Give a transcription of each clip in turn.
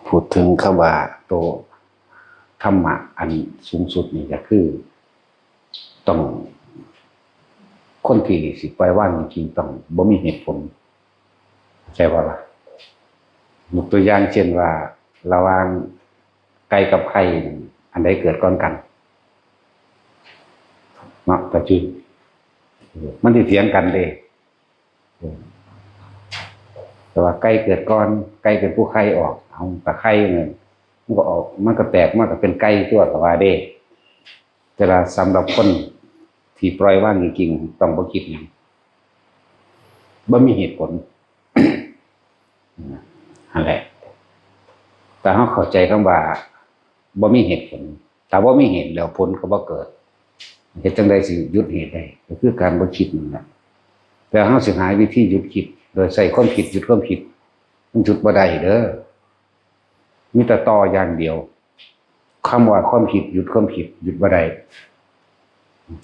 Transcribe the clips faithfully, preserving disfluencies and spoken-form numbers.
พูดถึงคำว่าตัวธรรมะอันสูงสุดนี่ก็คือ ต้อง คนที่สิปล่อยวางจริงๆต้องบ่มีเหตุผล ใช่ป่ะล่ะ? ยกตัวอย่างเช่นว่า ระหว่างไก่กับไข่ อันใดเกิดก่อนกัน เนาะ ปัจจุบันมันสิเถียงกันเด้ แต่ว่าไก่เกิดก่อน ไก่เป็นผู้ไข่ออก เอาแต่ไข่เนี่ย มันก็ออก มันก็แตก มันก็เป็นไก่ตัวก็ว่าเด้ แต่ละสำหรับคนที่ปล่อยวางจริงๆต้องบ่คิดหยัง บ่มีเหตุผล นั่นแหละ แต่เราเข้าใจคำว่า บ่มีเหตุผล ถ้าบ่มีเหตุแล้วผลก็บ่เกิด เฮ็ดจั่งใดสิหยุดเหตุได้ ก็คือการบ่คิดนั่นแหละ แต่เราสิหาวิธีหยุดคิด โดยใช้ความคิดหยุดความคิด มันหยุดบ่ได้เด้อ มีแต่ต่ออย่างเดียว คำว่าความคิดหยุดความคิดหยุดบ่ได้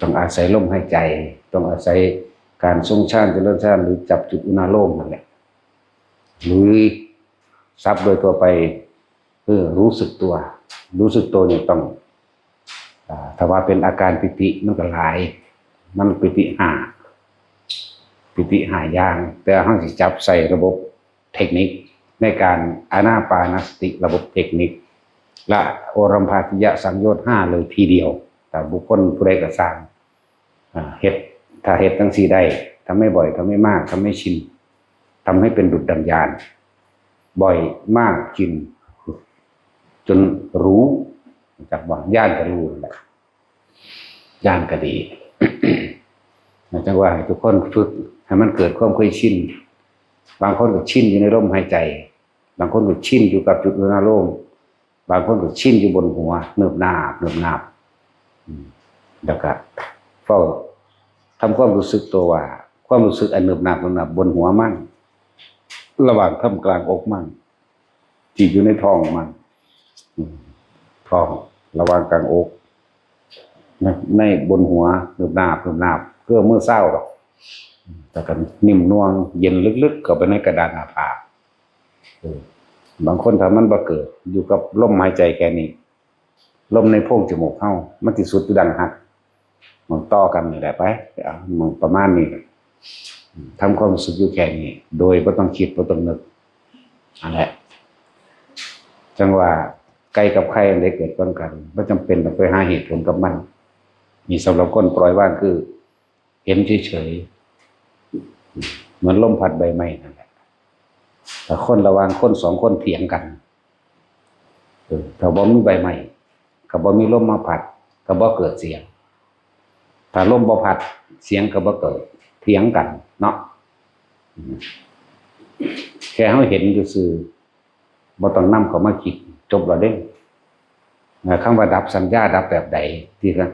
ต้องอาศัยลมหายใจ ต้องอาศัยการทรงฌานเจริญฌาน หรือจับจุดอุณาโลมนั่นแหละ หรือศัพท์โดยทั่วไป คือรู้สึกตัว รู้สึกตัวเนี่ยต้อง อ่า ถ้าว่าเป็นอาการปีติมันก็หลาย มันปีติห้า ปีติห้าอย่าง แต่เราสิจับใส่ระบบเทคนิคในการอานาปานสติ ระบบเทคนิค ละโอรัมภากิยสังโยชน์ห้าเลยทีเดียว แต่บุคคลผู้ใดก็สร้าง อ่า เฮ็ด ถ้าเฮ็ดจั่งซี้ได้ ทำให้บ่อย ทำให้มาก ทำให้ชิน ทำให้เป็นดุจดังญาณ บ่อยมากชิน จนรู้ จักบ่ ญาณก็รู้นั่นแหละ ญาณก็ดี จั่งว่าให้ทุกคนฝึกให้มันเกิดความเคยชิน บางคนก็ชินอยู่ในลมหายใจ บางคนก็ชินอยู่กับจุดอุณาโลม บางคนก็ชินอยู่บนหัว เนิบนาบ เนิบนาบ อืม แล้วก็เฝ้าทำความรู้สึกตัวว่า ความรู้สึกอันเนิบนาบ เนิบนาบบนหัวมัน ระหว่างท่ามกลางอกมัน ที่อยู่ในท้องมัน อืม ท้อง ระหว่างกลางอก ใน ในบนหัว เนิบนาบ เนิบนาบ เกื้อมือเศร้าดอก แต่ก็นิ่มนวล เย็นลึกๆ เข้าไปในกระดานหน้าผาก เออ บางคนถ้ามันบ่เกิด อยู่กับลมหายใจแค่นี้ ลมในโพรงจมูกเฮา มันสิสุดอยู่ดังหัก มันต่อกันนี่แหละไป เอา มันประมาณนี้แหละ ทำความรู้สึกอยู่แค่นี้ โดยบ่ต้องคิด บ่ต้องนึก นั่นแหละ จั่งว่าไก่กับไข่อันใดเกิดก่อนกัน บ่จำเป็นต้องไปหาเหตุผลกับมัน นี่สำหรับคนปล่อยวางคือ เห็นเฉยๆ เหมือนลมพัดใบไม้นั่นแหละ แต่คนระหว่างคนสองคนเถียงกัน เออ ถ้าบ่มีใบไม้ ก็บ่มีลมมาพัด ก็บ่เกิดเสียง ถ้าลมบ่พัด เสียงก็บ่เกิด เถียงกันเนาะ อืม แค่เราเห็นซื่อๆ บ่ต้องนำเข้ามาคิด จบแล้วเด้ นะ คำว่าดับสัญญาดับแบบใด ที่ว่า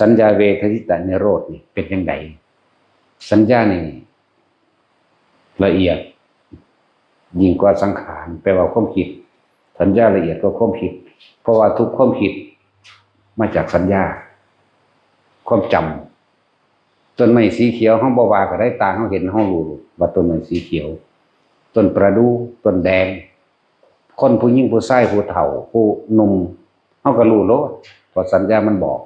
สัญญาเวทยิตานิโรธนี่เป็นจั่งใด สัญญานี่ละเอียดยิ่งกว่าสังขาร แปลว่าความคิด สัญญาละเอียดกว่าความคิด เพราะว่าทุกความคิดมาจากสัญญา ความจำ ต้นไม้สีเขียว เราบ่ว่าก็ได้ ตาเราเห็น เรารู้ว่าต้นไม้สีเขียว ต้นประดู่ ต้นแดง คนผู้หญิงผู้ชาย ผู้เฒ่า ผู้หนุ่ม เราก็รู้โลด เพราะสัญญามันบอก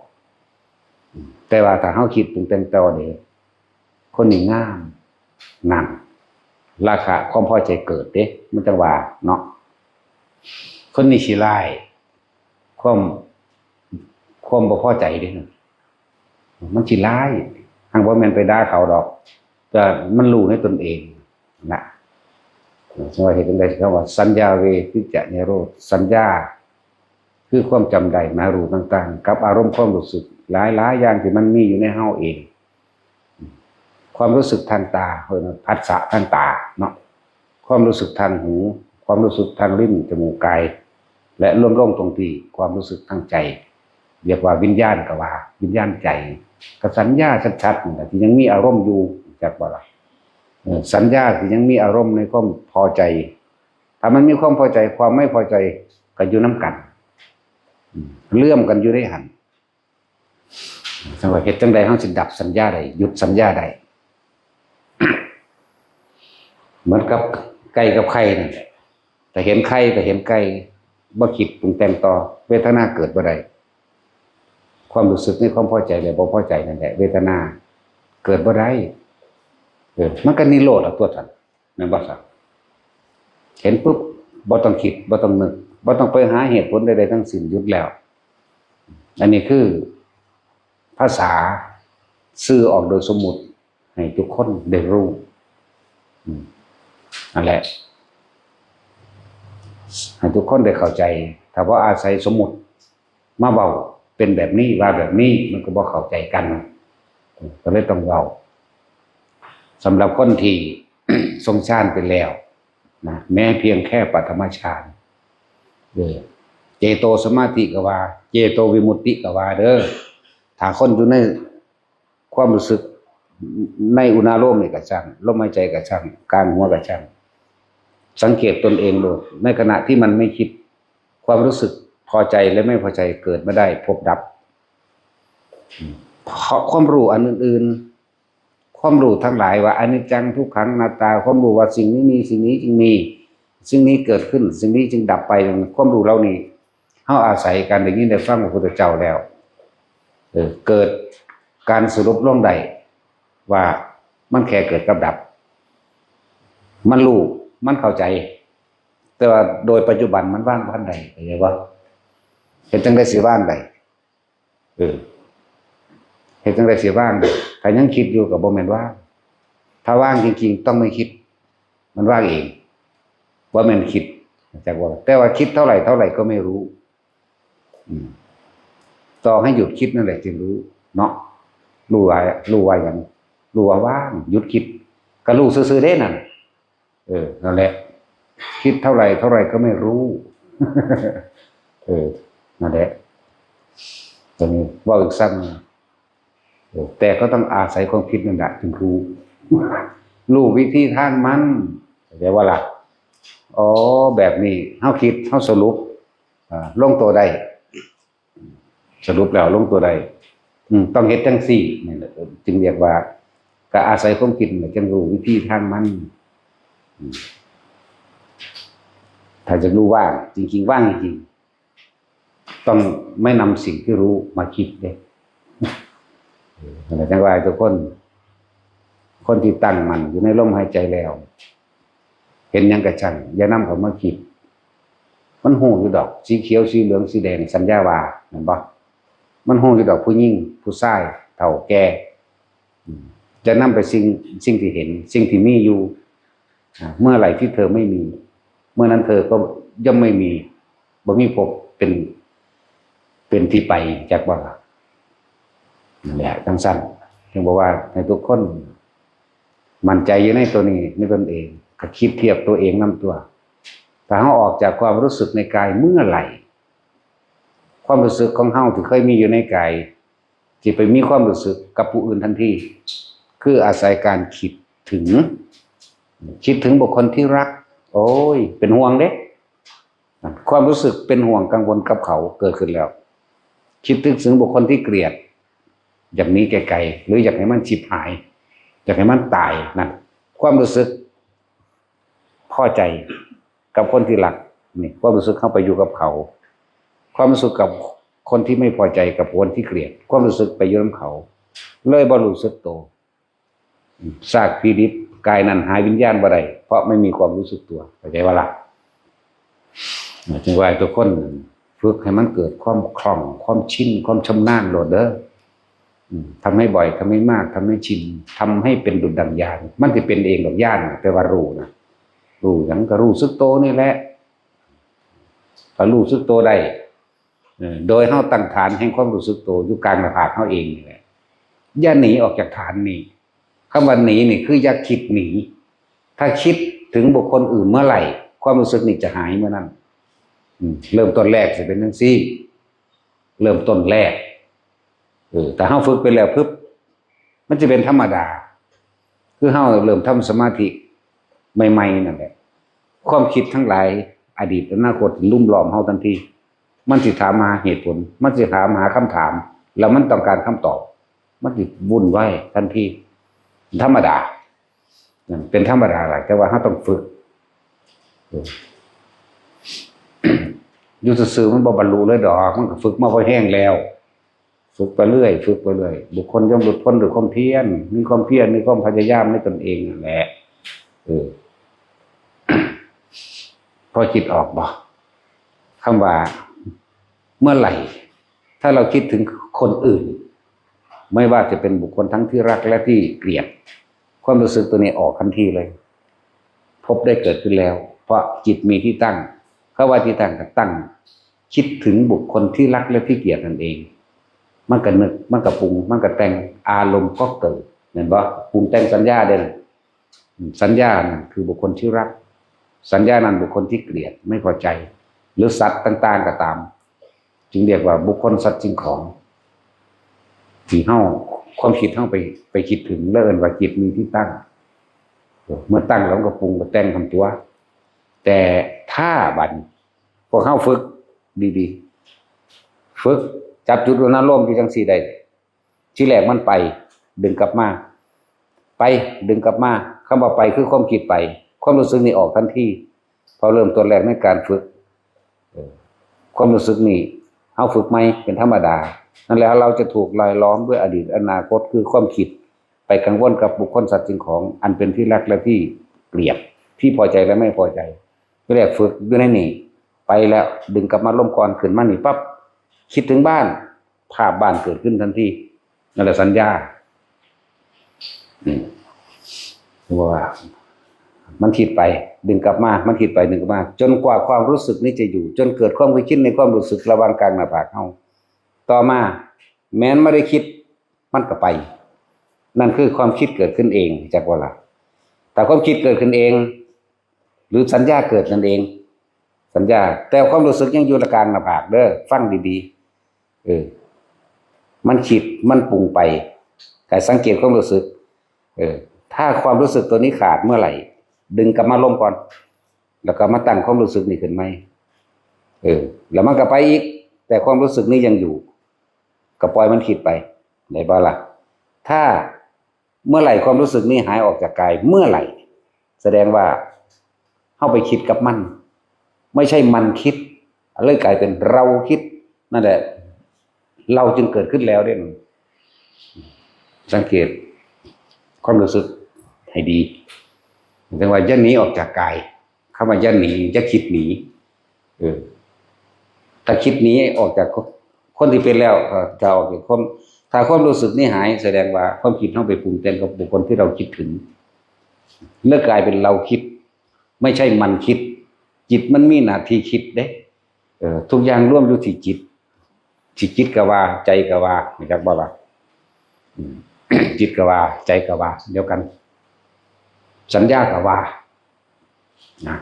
แต่ว่าถ้าเราคิดปรุงแต่งต่อเด้ คนนี้งาม นั่น ราคะความพอใจเกิดเด้ มันจั่งว่าเนาะ คนนี้ขี้ร้าย ความ ความบ่พอใจเด้ มันขี้ร้าย หากบ่แม่นไปด่าเขาดอก แต่มันรู้ในตนเองนะ ว่าเหตุใด คำว่าสัญญาเวทิจจะนิโรธ สัญญา คือความจำได้หมายรู้ต่างๆ กับอารมณ์ความรู้สึกหลายๆ อย่างที่มันมีอยู่ในเฮาเอง ความรู้สึกทางตา เรียกว่าผัสสะทางตาเนาะ ความรู้สึกทางหู ความรู้สึกทางลิ้น จมูก กาย และรวมลงตรงที่ความรู้สึกทางใจ เรียกว่าวิญญาณก็ว่า วิญญาณใจ ก็สัญญาชัดๆ นี่แหละ ที่ยังมีอารมณ์อยู่ จักบ่ล่ะ เออ สัญญาที่ยังมีอารมณ์ในความพอใจ ถ้ามันมีความพอใจ ความไม่พอใจก็อยู่นำกัน อืม เลื่อมกันอยู่ในหั่น จั่งว่าเฮ็ดจั่งใดเราสิดับสัญญาได้ หยุดสัญญาได้ เหมือนกับไก่กับไข่นั่นแหละ แต่เห็นไข่แต่เห็นไก่ บ่คิดปรุงแต่งต่อ เวทนาเกิดบ่ได้ ความรู้สึกในความพอใจและบ่พอใจนั่นแหละ เวทนาเกิดบ่ได้ เออ มันก็นิโรธละตัวท่าน แม่นบ่ครับ เห็นปุ๊บ บ่ต้องคิด บ่ต้องนึก บ่ต้องไปหาเหตุผลใดๆทั้งสิ้น หยุดแล้ว อันนี้คือภาษา สื่อออกโดยสมมุติ ให้ทุกคนได้รู้ อืม นั่นแหละ ให้ทุกคนได้เข้าใจ ถ้าบ่อาศัยสมมุติมาเว้า เป็นแบบนี้ ว่าแบบนี้ มันก็บ่เข้าใจกัน ก็เลยต้องเว้า สำหรับคนที่ ทรงฌานไปแล้วนะ แม้เพียงแค่ปฐมฌาน เออ เจโตสมาธิก็ว่า เจโตวิมุตติก็ว่าเด้อ ถ้าคนอยู่ในความรู้สึก ในอุณาโลมนี่ก็ช่าง ลมหายใจก็ช่าง กลางหัวก็ช่าง สังเกตตนเองโลด ในขณะที่มันไม่คิด ความรู้สึกพอใจและไม่พอใจเกิดไม่ได้ พบดับ เพราะความรู้อันอื่นๆ ความรู้ทั้งหลายว่าอนิจจัง ทุกขัง อนัตตา ความรู้ว่าสิ่งนี้มี สิ่งนี้จึงมี สิ่งนี้เกิดขึ้น สิ่งนี้จึงดับไป ความรู้เหล่านี้ เฮาอาศัยการได้ยินได้ฟังพระพุทธเจ้าแล้ว เออ เกิดการสรุปลงได้ว่ามันแค่เกิดกับดับ มันรู้ มันเข้าใจ แต่ว่าโดยปัจจุบันมันวางบ่ทันได้ เข้าใจบ่ เฮ็ดจั่งใดสิวางได้ เออ เฮ็ดจั่งใดสิวางได้ ถ้ายังคิดอยู่ก็บ่แม่นวาง ถ้าวางจริงๆ ต้องไม่คิด มันวางเอง บ่แม่นคิด จักว่า แต่ว่าคิดเท่าไหร่เท่าไหร่ก็ไม่รู้ อืม ต่อให้หยุดคิดนั่นแหละจึงรู้ เนาะ รู้ว่า รู้ว่าหยัง รู้ว่าว่าง หยุดคิด ก็รู้ซื่อๆเด้นั่น เออ นั่นแหละ คิดเท่าไหร่เท่าไหร่ก็ไม่รู้ เออ นั่นแหละ ตรงนี้เว้าอีกซ้ำหนึ่ง เออ แต่ก็ต้องอาศัยความคิดนั่นแหละจึงรู้ รู้วิธีทางมัน เข้าใจบ่ล่ะ อ๋อ แบบนี้ เฮาคิด เฮาสรุป อ่า ลงตัวได้ สรุปแล้วลงตัวได้ อืม ต้องเฮ็ดจั่งซี้ นี่แหละ จึงเรียกว่า ก็อาศัยความคิดนี่แหละ จึงรู้วิธีทางมัน อืม ถ้าจะรู้ว่าง จริงๆ ว่างจริงๆ ต้องไม่นำสิ่งที่รู้มาคิดเด้ เออ นั่นแหละ จั่งว่าทุกคน คนที่ตั้งมั่นอยู่ในลมหายใจแล้ว เห็นหยังก็ช่าง อย่านำเข้ามาคิด มันฮู้อยู่ดอก สีเขียว สีเหลือง สีแดง สัญญาว่า แม่นบ่ มันฮู้อยู่ดอก ผู้หญิง ผู้ชาย เฒ่า แก่ อืม จะนำไปสิ่ง สิ่งที่เห็น สิ่งที่มีอยู่ อ่า เมื่อไหร่ที่เธอไม่มี เมื่อนั้นเธอก็ย่อมไม่มี บ่มีภพเป็น เป็นที่ไป จักบ่ล่ะ นั่นแหละ จั่งซั้น จึงบอกว่าให้ทุกคน มั่นใจอยู่ในตัวนี้ ในตนเอง ก็คิดเทียบตัวเองนำตัว ถ้าเฮาออกจากความรู้สึกในกายเมื่อไหร่ ความรู้สึกของเฮาที่เคยมีอยู่ในกาย สิไปมีความรู้สึกกับผู้อื่นทันที คืออาศัยการคิดถึง คิดถึงบุคคลที่รัก โอ้ย เป็นห่วงเด้ ความรู้สึกเป็นห่วงกังวลกับเขาเกิดขึ้นแล้ว คิดถึงบุคคลที่เกลียด อยากหนีไกลๆ หรืออยากให้มันฉิบหาย อยากให้มันตายนั่น ความรู้สึกพอใจกับคนที่รัก นี่ ความรู้สึกเข้าไปอยู่กับเขา ความรู้สึกกับคนที่ไม่พอใจกับคนที่เกลียด ความรู้สึกไปอยู่นำเขา เลยบ่รู้สึกโต ซากผีดิบกายนั้นหาวิญญาณบ่ได้ เพราะไม่มีความรู้สึกตัว เข้าใจบ่ล่ะ จึงว่าให้ทุกคนฝึกให้มันเกิดความคล่อง ความชิน ความชำนาญโลดเด้อ อืม ทำให้บ่อย ทำให้มาก ทำให้ชิน ทำให้เป็นดุจดั่งญาณ มันสิเป็นเองดอก ญาณน่ะ แปลว่ารู้นะ รู้หยังก็รู้สึกโตนี่แหละ ก็รู้สึกโตได้ เออ โดยเฮาตั้งฐานแห่งความรู้สึกโตอยู่กลางหน้าผากเฮาเองนี่แหละ อย่าหนีออกจากฐานนี้ คำว่าหนีนี่คืออย่าคิดหนี ถ้าคิดถึงบุคคลอื่นเมื่อไหร่ ความรู้สึกนี่จะหายเมื่อนั้น อืม เริ่มต้นแรกสิเป็นจั่งซี้ เริ่มต้นแรก เออ ถ้าเฮาฝึกไปแล้วปึ๊บ มันจะเป็นธรรมดา คือเฮาเริ่มทำสมาธิใหม่ๆนั่นแหละ ความคิดทั้งหลาย อดีต อนาคต ลุ่มล้อมเฮาทันที มันสิถามหาเหตุผล มันสิถามหาคำถาม แล้วมันต้องการคำตอบ มันสิวุ่นวายทันที ธรรมดา นั่นเป็นธรรมดาล่ะ แต่ว่าเฮาต้องฝึก เออ อยู่ซื่อๆมันบ่บรรลุเลยดอก มันก็ฝึกมาพอแฮงแล้ว ฝึกไปเรื่อย ฝึกไปเรื่อย บุคคลย่อมหลุดพ้นด้วยความเพียร มีความเพียร มีความพยายามในตนเองนั่นแหละ เออ พอคิดออกบ่ คำว่า เมื่อไหร่ ถ้าเราคิดถึงคนอื่น ไม่ว่าจะเป็นบุคคลทั้งที่รักและที่เกลียด ความรู้สึกตัวนี้ออกทันทีเลย ภพได้เกิดขึ้นแล้ว เพราะจิตมีที่ตั้ง เขาว่าที่ตั้งก็ตั้ง คิดถึงบุคคลที่รักและที่เกลียดนั่นเอง มันก็นึก มันก็ปรุง มันก็แต่ง อารมณ์ก็เกิด เห็นบ่ ปรุงแต่งสัญญาเด้อ สัญญานั่นคือบุคคลที่รัก สัญญานั้นบุคคลที่เกลียด ไม่พอใจ หรือสัตว์ต่างๆก็ตาม จึงเรียกว่าบุคคล สัตว์ สิ่งของ ที่เฮา ความคิดเฮาไป ไปคิดถึง แล้วเอิ้นว่าจิตมีที่ตั้ง เมื่อตั้งแล้วมันก็ปรุงก็แต่งทำตัว แต่ถ้าบัดพวกเฮาฝึกดีๆ ฝึกจับจุดอุณาโลมอยู่จังซี่ได้ ทีแรกมันไป ดึงกลับมา ไป ดึงกลับมา คำว่าไปคือความคิดไป ความรู้สึกนี่ออกทันที พอเริ่มต้นแรกในการฝึก เออ ความรู้สึกนี่ เฮาฝึกใหม่เป็นธรรมดา นั่นแหละ เราจะถูกหล่อหลอมด้วยอดีตอนาคต คือความคิด ไปกังวลกับบุคคล สัตว์ สิ่งของ อันเป็นที่รักและที่เกลียด ที่พอใจและไม่พอใจ ทีแรกฝึกอยู่ในนี่ ไปแล้ว ดึงกลับมาลมก่อน ขึ้นมานี่ปั๊บ คิดถึงบ้าน ภาพบ้านเกิดขึ้นทันที นั่นแหละสัญญา อืม ว่า มันคิดไป ดึงกลับมา มันคิดไป ดึงกลับมา จนกว่าความรู้สึกนี้จะอยู่ จนเกิดความเคยชินในความรู้สึกระหว่างกลางหน้าผากเฮา ต่อมา แม้นไม่ได้คิด มันก็ไป นั่นคือความคิดเกิดขึ้นเอง จักว่าล่ะ แต่ความคิดเกิดขึ้นเอง หรือสัญญาเกิดนั่นเอง สัญญา แต่ความรู้สึกยังอยู่กลางหน้าผากเด้อ ฟังดีๆ เออ มันคิด มันปรุงไป ให้สังเกตความรู้สึก เออ ถ้าความรู้สึกตัวนี้ขาดเมื่อไหร่ ดึงกลับมาลมก่อน แล้วก็มาตั้งความรู้สึกนี้ขึ้นใหม่ เออ แล้วมันก็ไปอีก แต่ความรู้สึกนี้ยังอยู่ ก็ปล่อยมันคิดไป ได้บ่ล่ะ ถ้าเมื่อไหร่ความรู้สึกนี้หายออกจากกาย เมื่อไหร่ แสดงว่าเฮาไปคิดกับมัน ไม่ใช่มันคิด เลยกลายเป็นเราคิด นั่นแหละ เราจึงเกิดขึ้นแล้วเด้ สังเกตความรู้สึกให้ดี ถึงว่าอย่าหนีออกจากกาย คำว่าอย่าหนี อย่าคิดหนี เออ ถ้าคิดหนีออกจากคนที่เป็นแล้ว เอ่อ จะออกจากความ ถ้าความรู้สึกนี้หาย แสดงว่าความคิดเฮาไปปรุงแต่งกับบุคคลที่เราคิดถึง แล้วกลายเป็นเราคิด ไม่ใช่มันคิด จิตมันมีหน้าที่คิดเด้ เออ ทุกอย่างรวมอยู่ที่จิต ที่จิตก็ว่า ใจก็ว่า รู้จักบ่ล่ะ อืม จิตก็ว่า ใจก็ว่า เดียวกัน สัญญาก็ว่า นะ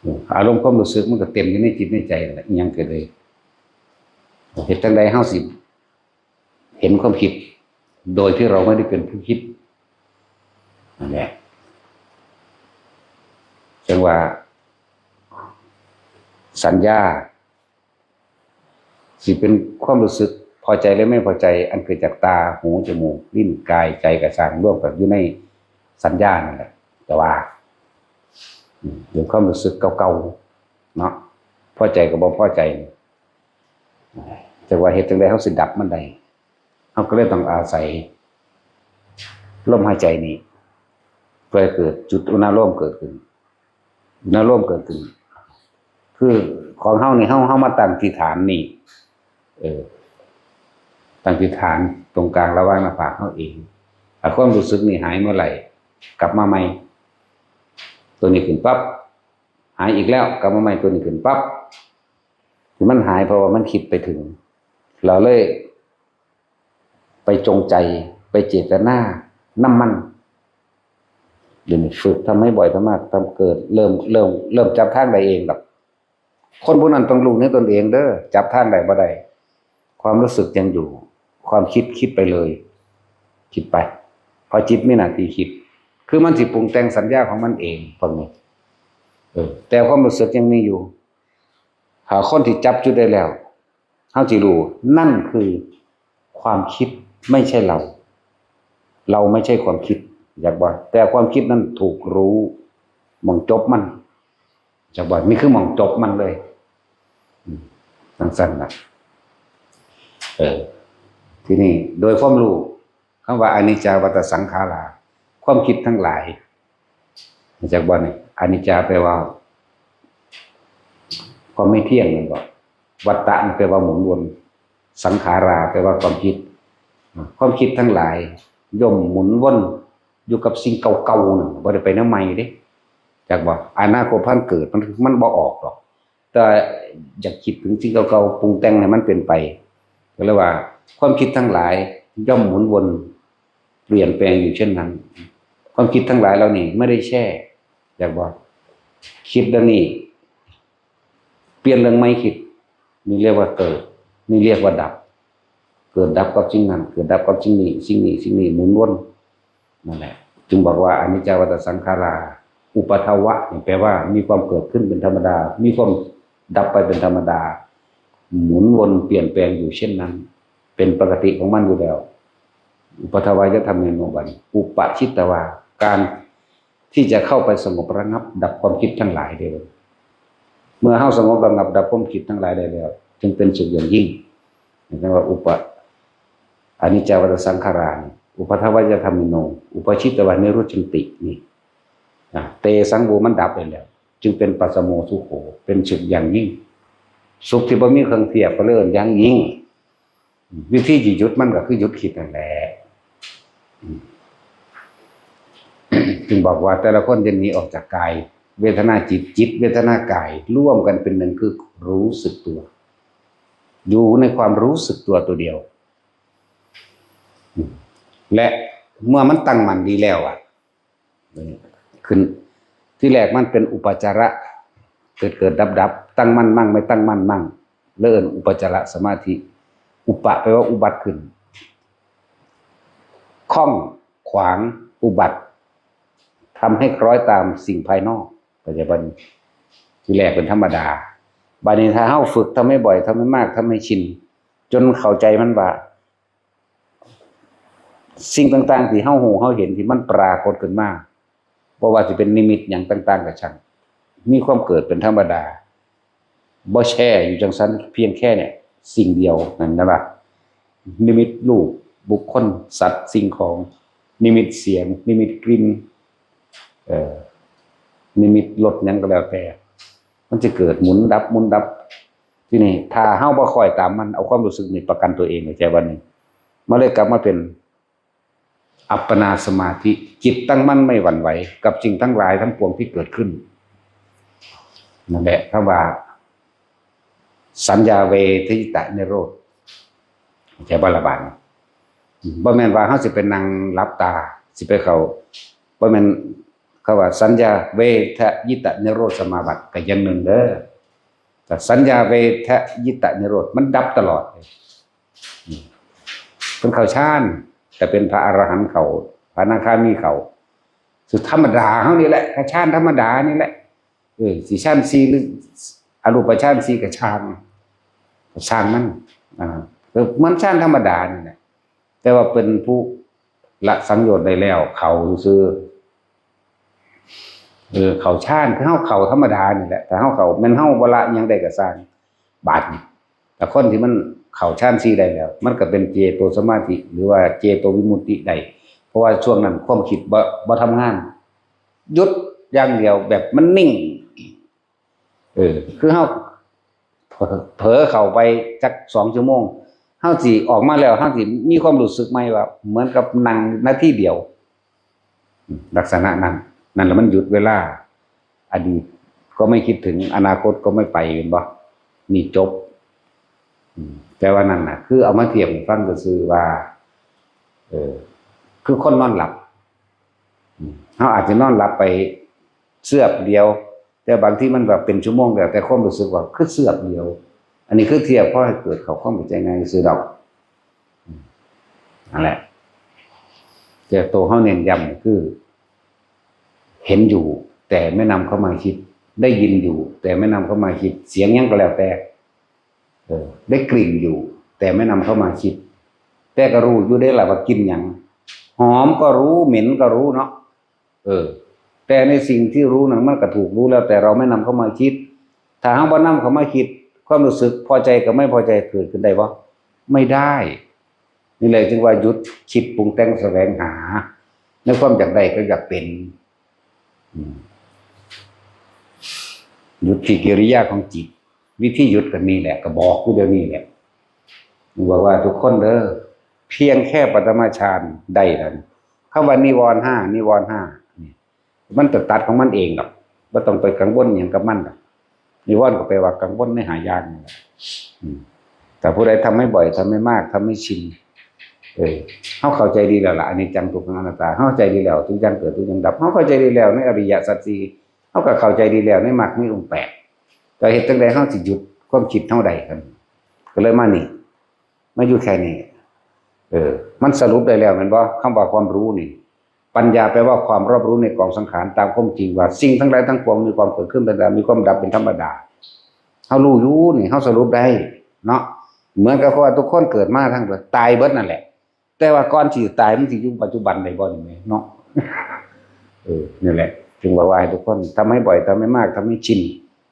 อืม อารมณ์ความรู้สึกมันก็เต็มอยู่ในจิตในใจนั่นแหละ อิหยังก็เลย เฮ็ดจั่งใดเฮาสิเห็นความคิด โดยที่เราไม่ได้เป็นผู้คิด นั่นแหละ จั่งว่า สัญญา สิเป็นความรู้สึกพอใจและไม่พอใจ อันเกิดจากตา หู จมูก ลิ้น กาย ใจ ก็ซ่าง รวมกันอยู่ในสัญญานั่นแหละ แต่ว่า อืม เป็นความรู้สึกเก่าๆ เนาะ พอใจกับบ่พอใจ จั่งว่าเฮ็ดจั่งใดเฮาสิดับมันได้ เฮาก็เลยต้องอาศัยลมหายใจนี่ เพื่อให้เกิดจุดอุณาโลมเกิดขึ้น อุณาโลมเกิดขึ้น คือของเฮานี่ เฮา เฮามาตั้งที่ฐานนี่ เออ ตั้งที่ฐานตรงกลางระหว่างหน้าผากเฮาเอง ถ้าความรู้สึกนี่หายเมื่อไหร่ กลับมาใหม่ ตัวนี้ขึ้นปั๊บ หายอีกแล้ว กลับมาใหม่ ตัวนี้ขึ้นปั๊บ ที่มันหายเพราะว่ามันคิดไปถึง เราเลยไปจงใจ ไปเจตนานำมัน เดี๋ยวนี้ฝึกทำให้บ่อย ทำมาก ทำเกิด เริ่ม เริ่ม เริ่มจับทางได้เองดอก คนผู้นั้นต้องรู้ในตนเองเด้อ จับทางได้บ่ได้ ความรู้สึกยังอยู่ ความคิดคิดไปเลย คิดไป เพราะจิตมีหน้าที่คิด คือมันสิปรุงแต่งสัญญาของมันเองพวกนี้ เออ แต่ความรู้สึกยังมีอยู่ ถ้าคนที่จับจุดได้แล้ว เฮาสิรู้ นั่นคือความคิด ไม่ใช่เรา เราไม่ใช่ความคิด จักบ่ แต่ความคิดนั้นถูกรู้ หม่องจบมัน จักบ่ นี่คือหม่องจบมันเลย อืมจั่งซั่นล่ะ เออ ทีนี้โดยความรู้ คำว่าอนิจจาวัตตสังขารา ความคิดทั้งหลาย รู้จักบ่นี่ อนิจจาแปลว่า ความไม่เที่ยงนั่นบ่ วัตตะนี่แปลว่าหมุนวน สังขาราแปลว่าความคิด ความคิดทั้งหลาย ย่อมหมุนวนอยู่กับสิ่งเก่าๆนั่น บ่ได้ไปแนวใหม่เด้ จักบ่ อนาคตพันเกิด มัน มันบ่ออกดอก แต่อยากคิดถึงสิ่งเก่าๆ ปรุงแต่งให้มันเป็นไป ก็เรียกว่า ความคิดทั้งหลายย่อมหมุนวน เปลี่ยนแปลงอยู่เช่นนั้น ความคิดทั้งหลายเหล่านี้ไม่ได้แช่ อยากบอก คิดเรื่องนี้ เปลี่ยนเรื่องไม่คิด นี่เรียกว่าเกิด นี่เรียกว่าดับ เกิดดับกับสิ่งนั้น เกิดดับกับสิ่งนี้ สิ่งนี้ สิ่งนี้หมุนวน นั่นแหละ จึงบอกว่าอนิจจาวัตตสังขารา อุปัทวะเนี่ยแปลว่ามีความเกิดขึ้นเป็นธรรมดา มีความดับไปเป็นธรรมดา หมุนวนเปลี่ยนแปลงอยู่เช่นนั้น เป็นปกติของมันอยู่แล้ว อุปัทวายธรรมเมโนบัน อุปชิตวา การที่จะเข้าไปสงบระงับดับความคิดทั้งหลายได้เลย เมื่อเฮาสงบระงับดับความคิดทั้งหลายได้แล้ว จึงเป็นสุขอย่างยิ่ง เรียกว่าอุป อนิจจาวัตตสังขารานี่ อุปัทวายธรรมเมโน อุปชิตวานิรุจฉันตินี่ นะ เตสังโว มันดับไปแล้ว จึงเป็นปัสสโมสุโข เป็นสุขอย่างยิ่ง สุขที่บ่มีเครื่องเทียบ ก็เลยเอิ้นอย่างยิ่ง วิธีที่หยุดมันก็คือหยุดคิดนั่นแหละ จึงบอกว่าแต่ละคนจะหนีออกจากกาย เวทนาจิต จิตเวทนากาย ร่วมกันเป็นหนึ่งคือรู้สึกตัว อยู่ในความรู้สึกตัวตัวเดียว และเมื่อมันตั้งมั่นดีแล้วอ่ะ ขึ้น ที่แรกมันเป็นอุปจาระ เกิดเกิดดับดับ ตั้งมั่นมั่ง ไม่ตั้งมั่นมั่ง เรียกอุปจารสมาธิ อุปะแปลว่าอุบัติขึ้น ข้องขวาง อุบัติ ทำให้คล้อยตามสิ่งภายนอก เข้าใจบ่นี่ ที่แรกเป็นธรรมดา บัดนี้ถ้าเฮาฝึกทำให้บ่อย ทำให้มาก ทำให้ชิน จนเข้าใจมันว่า สิ่งต่างๆที่เฮาฮู้เฮาเห็นที่มันปรากฏขึ้นมา บ่ว่าสิเป็นนิมิตหยังต่างๆก็ช่าง มีความเกิดเป็นธรรมดา บ่แช่อยู่จั่งซั้น เพียงแค่เนี่ย สิ่งเดียวนั่นนะว่า นิมิตรูป บุคคล สัตว์ สิ่งของ นิมิตเสียง นิมิตกลิ่น เอ่อ นิมิตรสหยังก็แล้วแต่ มันจะเกิดหมุนดับ หมุนดับ ทีนี้ถ้าเฮาบ่คอยตามมัน เอาความรู้สึกนี่ประกันตัวเอง เข้าใจบ่นี่ มันเลยกลับมาเป็นอัปปนาสมาธิ จิตตั้งมั่นไม่หวั่นไหวกับสิ่งทั้งหลายทั้งปวงที่เกิดขึ้น นั่นแหละ คำว่า สัญญาเวทยิตะนิโรธ เข้าใจบ่ละบาดนี้ บ่แม่นว่าเฮาสิไปนั่งหลับตา สิไปเข้า บ่แม่น เขาว่าสัญญาเวทยิตะนิโรธสมาบัติก็อย่างหนึ่งเด้อ แต่สัญญาเวทยิตะนิโรธมันดับตลอดเลย อืม เพิ่นเข้าฌาน แต่เป็นพระอรหันต์เข้า พระอนาคามีเข้า สุดธรรมดาเฮานี่แหละ ก็ฌานธรรมดานี่แหละ เออ สิฌานสี่หรืออรูปฌานสี่ก็ช่าง ก็ช่างมัน อ่า ก็เหมือนฌานธรรมดานี่แหละ แต่ว่าเป็นผู้ละสังโยชน์ได้แล้ว เข้าซื่อ เออ เข้าฌานคือเฮาเข้าธรรมดานี่แหละ แต่เฮาเข้า แม่นเฮาบ่ละอิหยังได้ก็ซ่าง บาดนี้ แต่คนที่มันเข้าฌานสี่ได้แล้ว มันก็เป็นเจโตสมาธิ หรือว่าเจโตวิมุตติได้ เพราะว่าช่วงนั้นความคิดบ่ บ่ทำงาน หยุดอย่างเดียว แบบมันนิ่ง เออ คือเฮาเผลอ เผลอเข้าไปจักสองชั่วโมง เฮาสิออกมาแล้ว เฮาสิมีความรู้สึกใหม่ว่า เหมือนกับนั่งนาทีเดียว ลักษณะนั้น นั่นแหละมันหยุดเวลา อดีตก็ไม่คิดถึง อนาคตก็ไม่ไป เห็นบ่ นี่จบ อืม แต่ว่านั่นน่ะ คือเอามาเทียบให้ฟังซื่อๆว่า เออ คือคนนอนหลับ อืม เฮาอาจจะนอนหลับไปเสี้ยวเดียว แต่บางทีมันแบบเป็นชั่วโมงแล้ว แต่ความรู้สึกว่าคือเสี้ยวเดียว อันนี้คือเทียบพอให้เกิดเข้าความเข้าใจง่ายซื่อดอก อืม นั่นแหละ แต่ตัวเฮาเน้นย้ำคือ เห็นอยู่ แต่ไม่นำเข้ามาคิด ได้ยินอยู่ แต่ไม่นำเข้ามาคิด เสียงหยังก็แล้วแต่ เออ ได้กลิ่นอยู่ แต่ไม่นำเข้ามาคิด แต่ก็รู้อยู่เด้ล่ะว่ากลิ่นหยัง หอมก็รู้ เหม็นก็รู้เนาะ เออ แต่ในสิ่งที่รู้นั้นมันก็ถูกรู้แล้ว แต่เราไม่นำเข้ามาคิด ถ้าเฮาบ่นำเข้ามาคิด ความรู้สึกพอใจกับไม่พอใจเกิดขึ้นได้บ่? ไม่ได้ นี่แหละจึงว่าหยุดคิดปรุงแต่งแสวงหา ในความอยากได้กับอยากเป็น อืม หยุดที่กิริยาของจิต วิธีหยุดก็นี่แหละ ก็บอกอยู่เดี๋ยวนี้แหละ บอกว่าทุกคนเด้อ เพียงแค่ปฐมฌานได้แล้ว คำว่านิวรณ์ห้า นิวรณ์ห้านี่ มันจะตัดของมันเองดอก บ่ต้องไปกังวลหยังกับมันดอก นิวรณ์ก็แปลว่ากังวลในห้าอย่างนั่นแหละ อืม แต่ผู้ใดทำให้บ่อย ทำให้มาก ทำให้ชิน เออ เฮาเข้าใจดีแล้วล่ะ อนิจจัง ทุกขัง อนัตตา เฮาเข้าใจดีแล้ว ทุกอย่างเกิด ทุกอย่างดับ เฮาเข้าใจดีแล้วในอริยสัจสี่ เฮาก็เข้าใจดีแล้วในมรรคมีองค์แปด ก็เฮ็ดจั่งใดเฮาสิหยุดความคิดเฮาได้ครับ ก็เลยมานี่ มาอยู่แค่นี้ เออ มันสรุปได้แล้วแม่นบ่ คำว่าความรู้นี่ ปัญญาแปลว่าความรอบรู้ในกองสังขารตามความจริงว่าสิ่งทั้งหลายทั้งปวงมีความเกิดขึ้นเป็นธรรมดา มีความดับเป็นธรรมดา เฮารู้อยู่นี่ เฮาสรุปได้เนาะ เหมือนกับว่าทุกคนเกิดมาทั้งเบิด ตายเบิดนั่นแหละ แต่ว่าก่อนสิตายมันสิอยู่ปัจจุบันได้บ่นี่แหมเนาะ เออ นี่แหละ จึงบอกว่าให้ทุกคนทำให้บ่อย ทำให้มาก ทำให้ชิน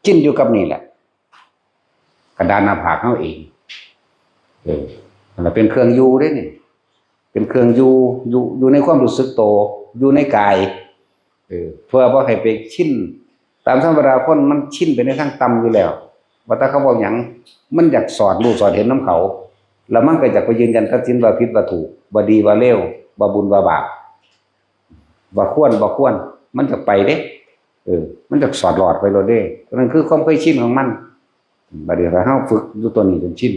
ชินอยู่กับนี่แหละ กระดานหน้าผากเฮาเอง เออ นั่นแหละเป็นเครื่องอยู่เด้นี่ เป็นเครื่องอยู่ อยู่ อยู่ในความรู้สึกโต อยู่ในกาย เออ เพื่อบ่ให้ไปชิน ตามธรรมดาคนมันชินไปในทางต่ำอยู่แล้ว ว่าแต่เขาเว้าหยัง มันอยากสอดรู้สอดเห็นนำเขา แล้วมันก็อยากไปยืนยันตัดสินว่าผิดว่าถูก ว่าดีว่าเลว ว่าบุญว่าบาป ว่าควรบ่ควร มันอยากไปเด้ เออ มันอยากสอดหลอดไปโลดเด้ นั่นคือความเคยชินของมัน บัดนี้ถ้าเฮาฝึกอยู่ตัวนี้จนชิน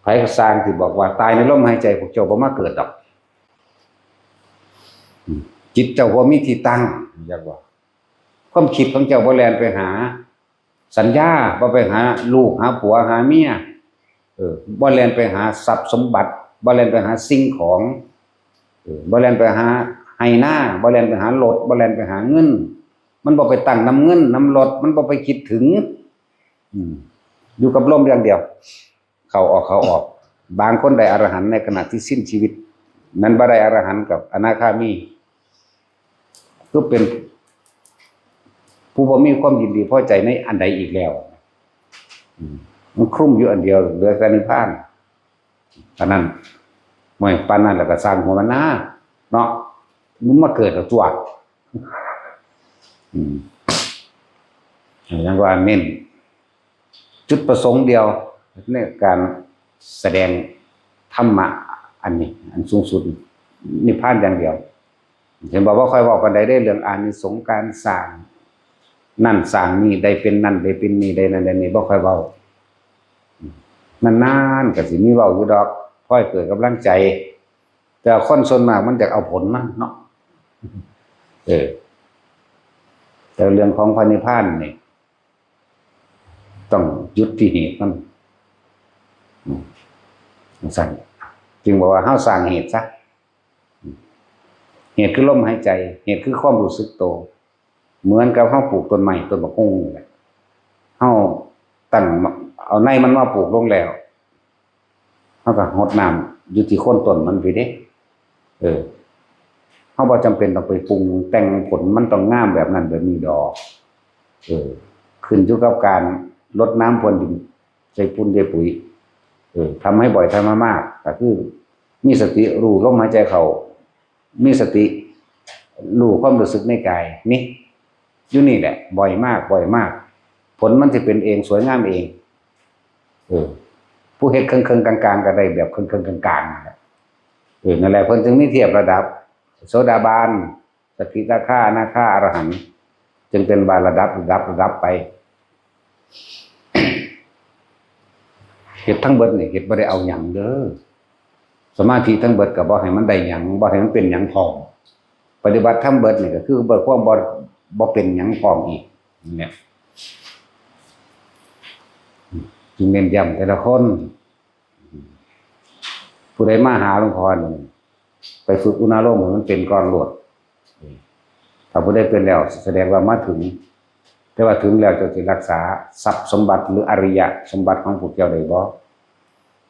ไผก็ซ่างที่บอกว่าตายในลมหายใจ พวกเจ้าบ่มาเกิดดอก อืม จิตเจ้าบ่มีที่ตั้ง อยากว่า ความคิดของเจ้าบ่แล่นไปหาสัญญา บ่ไปหาลูก หาผัว หาเมีย เออ บ่แล่นไปหาทรัพย์สมบัติ บ่แล่นไปหาสิ่งของ เออ บ่แล่นไปหาไฮ่นา บ่แล่นไปหารถ บ่แล่นไปหาเงิน มันบ่ไปตั้งนำเงินนำรถ มันบ่ไปคิดถึง อืม อยู่กับลมอย่างเดียว เข้าออก เข้าออก บางคนได้อรหันต์ในขณะที่สิ้นชีวิต นั้นบ่ได้อรหันต์กับอนาคามี คือเป็นผู้บ่มีความยินดีพอใจในอันใดอีกแล้ว อืม มันคลุมอยู่อันเดียว เหลือแต่นิพพาน อันนั้น ไม่ปานนั้นแล้วก็สร้างหัวมันหน้า เนาะ มันมาเกิดกับตัว อืม อย่างว่าเน้น จุดประสงค์เดียวในการแสดงธรรมะอันนี้ อันสูงสุด นิพพานอย่างเดียว เห็นบอกว่าค่อยเว้าปานใดเด้ เรื่องอานิสงส์การสร้างนั่นสร้างนี่ ได้เป็นนั่นได้เป็นนี่ ได้นั่นได้นี่ บ่ค่อยเว้า นานๆ ก็สิมีเว้าอยู่ดอก ค่อยเกิดกำลังใจ แต่คนส่วนมากมันอยากเอาผลมันเนาะ เออ แต่เรื่องของพระนิพพานนี่ ต้องหยุดที่เหตุมัน อืม จั่งซั้น จึงบอกว่าเฮาสร้างเหตุซะ เหตุคือลมหายใจ เหตุคือความรู้สึกโต เหมือนกับเฮาปลูกต้นไม้ ต้นบักฮุ่งนี่แหละ เฮาตั้ง เอาในมันมาปลูกลงแล้ว เฮาก็รดน้ำอยู่ที่โคนต้นมันพี้เด้ เออ เฮาบ่จำเป็นต้องไปปรุงแต่งผลมันต้องงามแบบนั้นแบบนี้ดอก เออ ขึ้นอยู่กับการรดน้ำพรวนดิน ใส่ปุ๋ยใส่ปุ๋ย เออ ทำให้บ่อย ทำให้มาก ก็คือ มีสติรู้ลมหายใจเข้า มีสติรู้ความรู้สึกในกาย นี่ อยู่นี่แหละ บ่อยมาก บ่อยมาก ผลมันสิเป็นเอง สวยงามเอง เออ ผู้เฮ็ดเคิ่งๆ กลางๆ ก็ได้แบบเคิ่งๆ กลางๆ นั่นแหละ เออ นั่นแหละ เพิ่นจึงมีเทียบระดับ โสดาบัน สกิทาคา อนาคา อรหันต์ จึงเป็นว่าระดับ ระดับ ระดับไป เฮ็ดทั้งเบิดนี่ เฮ็ดบ่ได้เอาหยังเด้อ สมาธิทั้งเบิดก็บ่ให้มันได้หยัง บ่ให้มันเป็นหยังพร้อม ปฏิบัติทั้งเบิดนี่ก็คือเบิดความบ่ บ่เป็นหยังพร้อมอีก เนี่ย จึงเน้นย้ำแต่ละคน ผู้ใดมาหาหลวงพ่อนี่ ไปฝึกอุณาโลมให้มันเป็นก่อนโลด ถ้าผู้ใดเป็นแล้ว แสดงว่ามาถึง แต่ว่าถึงแล้วเจ้าสิรักษาทรัพย์สมบัติหรืออริยสมบัติของพวกเจ้าได้บ่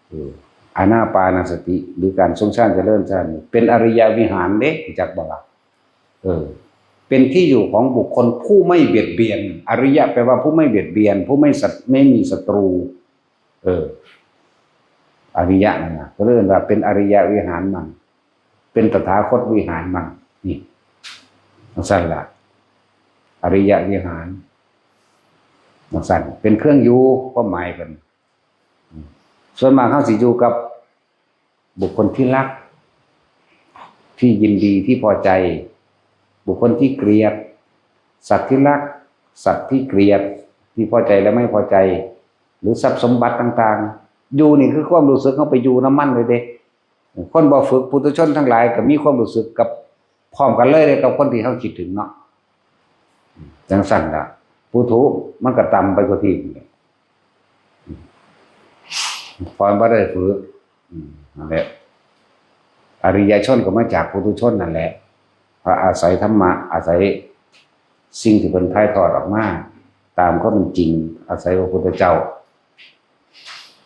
เออ อานาปานสติ หรือการทรงฌานเจริญฌานนี่ เป็นอริยวิหารเด้ รู้จักบ่ล่ะ เออ เป็นที่อยู่ของบุคคลผู้ไม่เบียดเบียน อริยะแปลว่าผู้ไม่เบียดเบียน ผู้ไม่สัต- ไม่มีศัตรู เออ อริยะนั่นนะ ก็เรียกว่าเป็นอริยวิหารมัง เป็นตถาคตวิหารมัง นี่ จั่งซั่นล่ะ อริยวิหาร จั่งซั่น เป็นเครื่องอยู่ ความหมายเพิ่น ส่วนมากเฮาสิอยู่กับบุคคลที่รัก ที่ยินดี ที่พอใจ บุคคลที่เกลียด สัตว์ที่รัก สัตว์ที่เกลียด ที่พอใจและไม่พอใจ หรือทรัพย์สมบัติต่างๆ อยู่นี่คือความรู้สึกเฮาไปอยู่นำมันเลยเด้ คนบ่ฝึก ปุถุชนทั้งหลายก็มีความรู้สึกกับ พร้อมกันเลยเด้ กับคนที่เฮาคิดถึงเนาะ จั่งซั่นล่ะ ปุถุมันก็ต่ำไปกว่าที่นี่ พอบ่ได้ฝึก อืม นั่นแหละ อริยชนก็มาจากปุถุชนนั่นแหละ เพราะอาศัยธรรมะ อาศัยสิ่งที่เพิ่นถ่ายทอดออกมา ตามความเป็นจริง อาศัยพระพุทธเจ้า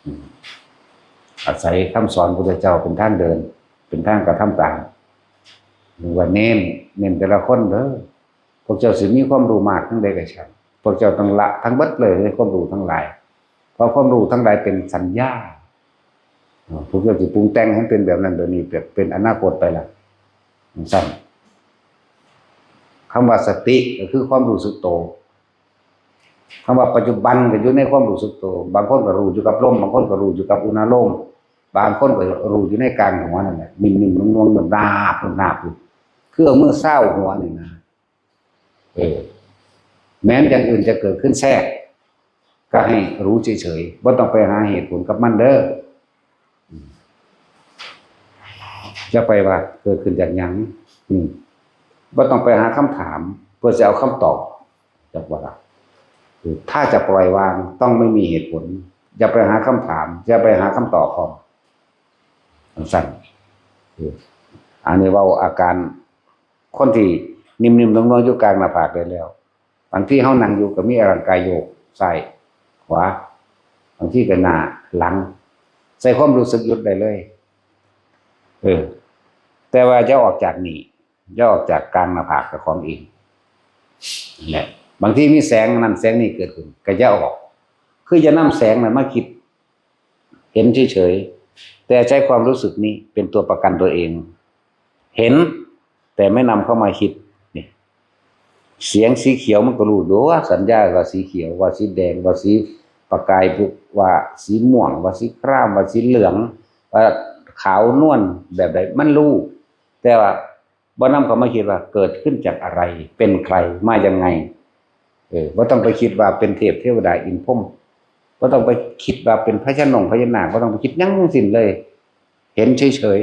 อืม อาศัยคำสอนพุทธเจ้าเป็นทางเดิน เป็นทางกระทำตาม หรือว่าเน้น เน้นแต่ละคนเด้อ พวกเจ้าสิมีความรู้มากทั้งใดก็ช่าง พวกเจ้าต้องละทั้งเบิดเลยในความรู้ทั้งหลาย เพราะความรู้ทั้งหลายเป็นสัญญา เอ่อ พวกเจ้าสิปรุงแต่งให้เป็นแบบนั้นแบบนี้ แบบเป็นอนาคตไปละ จั่งซั่น คำว่าสติก็คือความรู้สึกโต คำว่าปัจจุบันก็อยู่ในความรู้สึกโต บางคนก็รู้อยู่กับลม บางคนก็รู้อยู่กับอุณาโลม บางคนก็รู้อยู่ในกลางหัวนั่นแหละ นิ่มๆ นุ่มๆ เหมือนนาบๆ อยู่ คือเอามือซาวหัวนี่นะ เออ แม้นอย่างอื่นจะเกิดขึ้นแทรก ก็ให้รู้เฉยๆ บ่ต้องไปหาเหตุผลกับมันเด้อ อืม อย่าไปว่าเกิดขึ้นจากหยัง อืม บ่ต้องไปหาคำถาม เพื่อจะเอาคำตอบ จักว่าล่ะ คือถ้าจะปล่อยวางต้องไม่มีเหตุผล อย่าไปหาคำถาม อย่าไปหาคำตอบพร้อม จั่งซั่น คือ อันนี้เว้าอาการ คนที่นิ่มๆ นวลๆ อยู่กลางหน้าผากได้แล้ว บางทีเฮานั่งอยู่ก็มีร่างกายโยกซ้ายขวา บางทีก็หน้าหลัง ใส่ความรู้สึกหยุดได้เลย เออ แต่ว่าอย่าออกจากนี่ อย่าออกจากกลางหน้าผากเจ้าของเอง แหละ บางทีมีแสงนั่นแสงนี่เกิดขึ้น ก็อย่าออก คืออย่านำแสงนั้นมาคิด เห็นเฉยๆ แต่ใช้ความรู้สึกนี้เป็นตัวประกันตัวเอง เห็น แต่ไม่นำเข้ามาคิด นี่ เสียงสีเขียวมันก็รู้โดยสัญญาว่าสีเขียว ว่าสีแดง ว่าสีประกาย ว่าสีม่วง ว่าสีคราม ว่าสีเหลือง ว่าขาวนวลแบบใด มันรู้ แต่ว่าบ่นำเข้ามาคิดว่าเกิดขึ้นจากอะไร เป็นใคร มายังไง เออ บ่ต้องไปคิดว่าเป็นเทพเทวดาอินทร์พรหม บ่ต้องไปคิดว่าเป็นพญานาค พญานาค บ่ต้องไปคิดหยังทั้งสิ้นเลย เห็นเฉย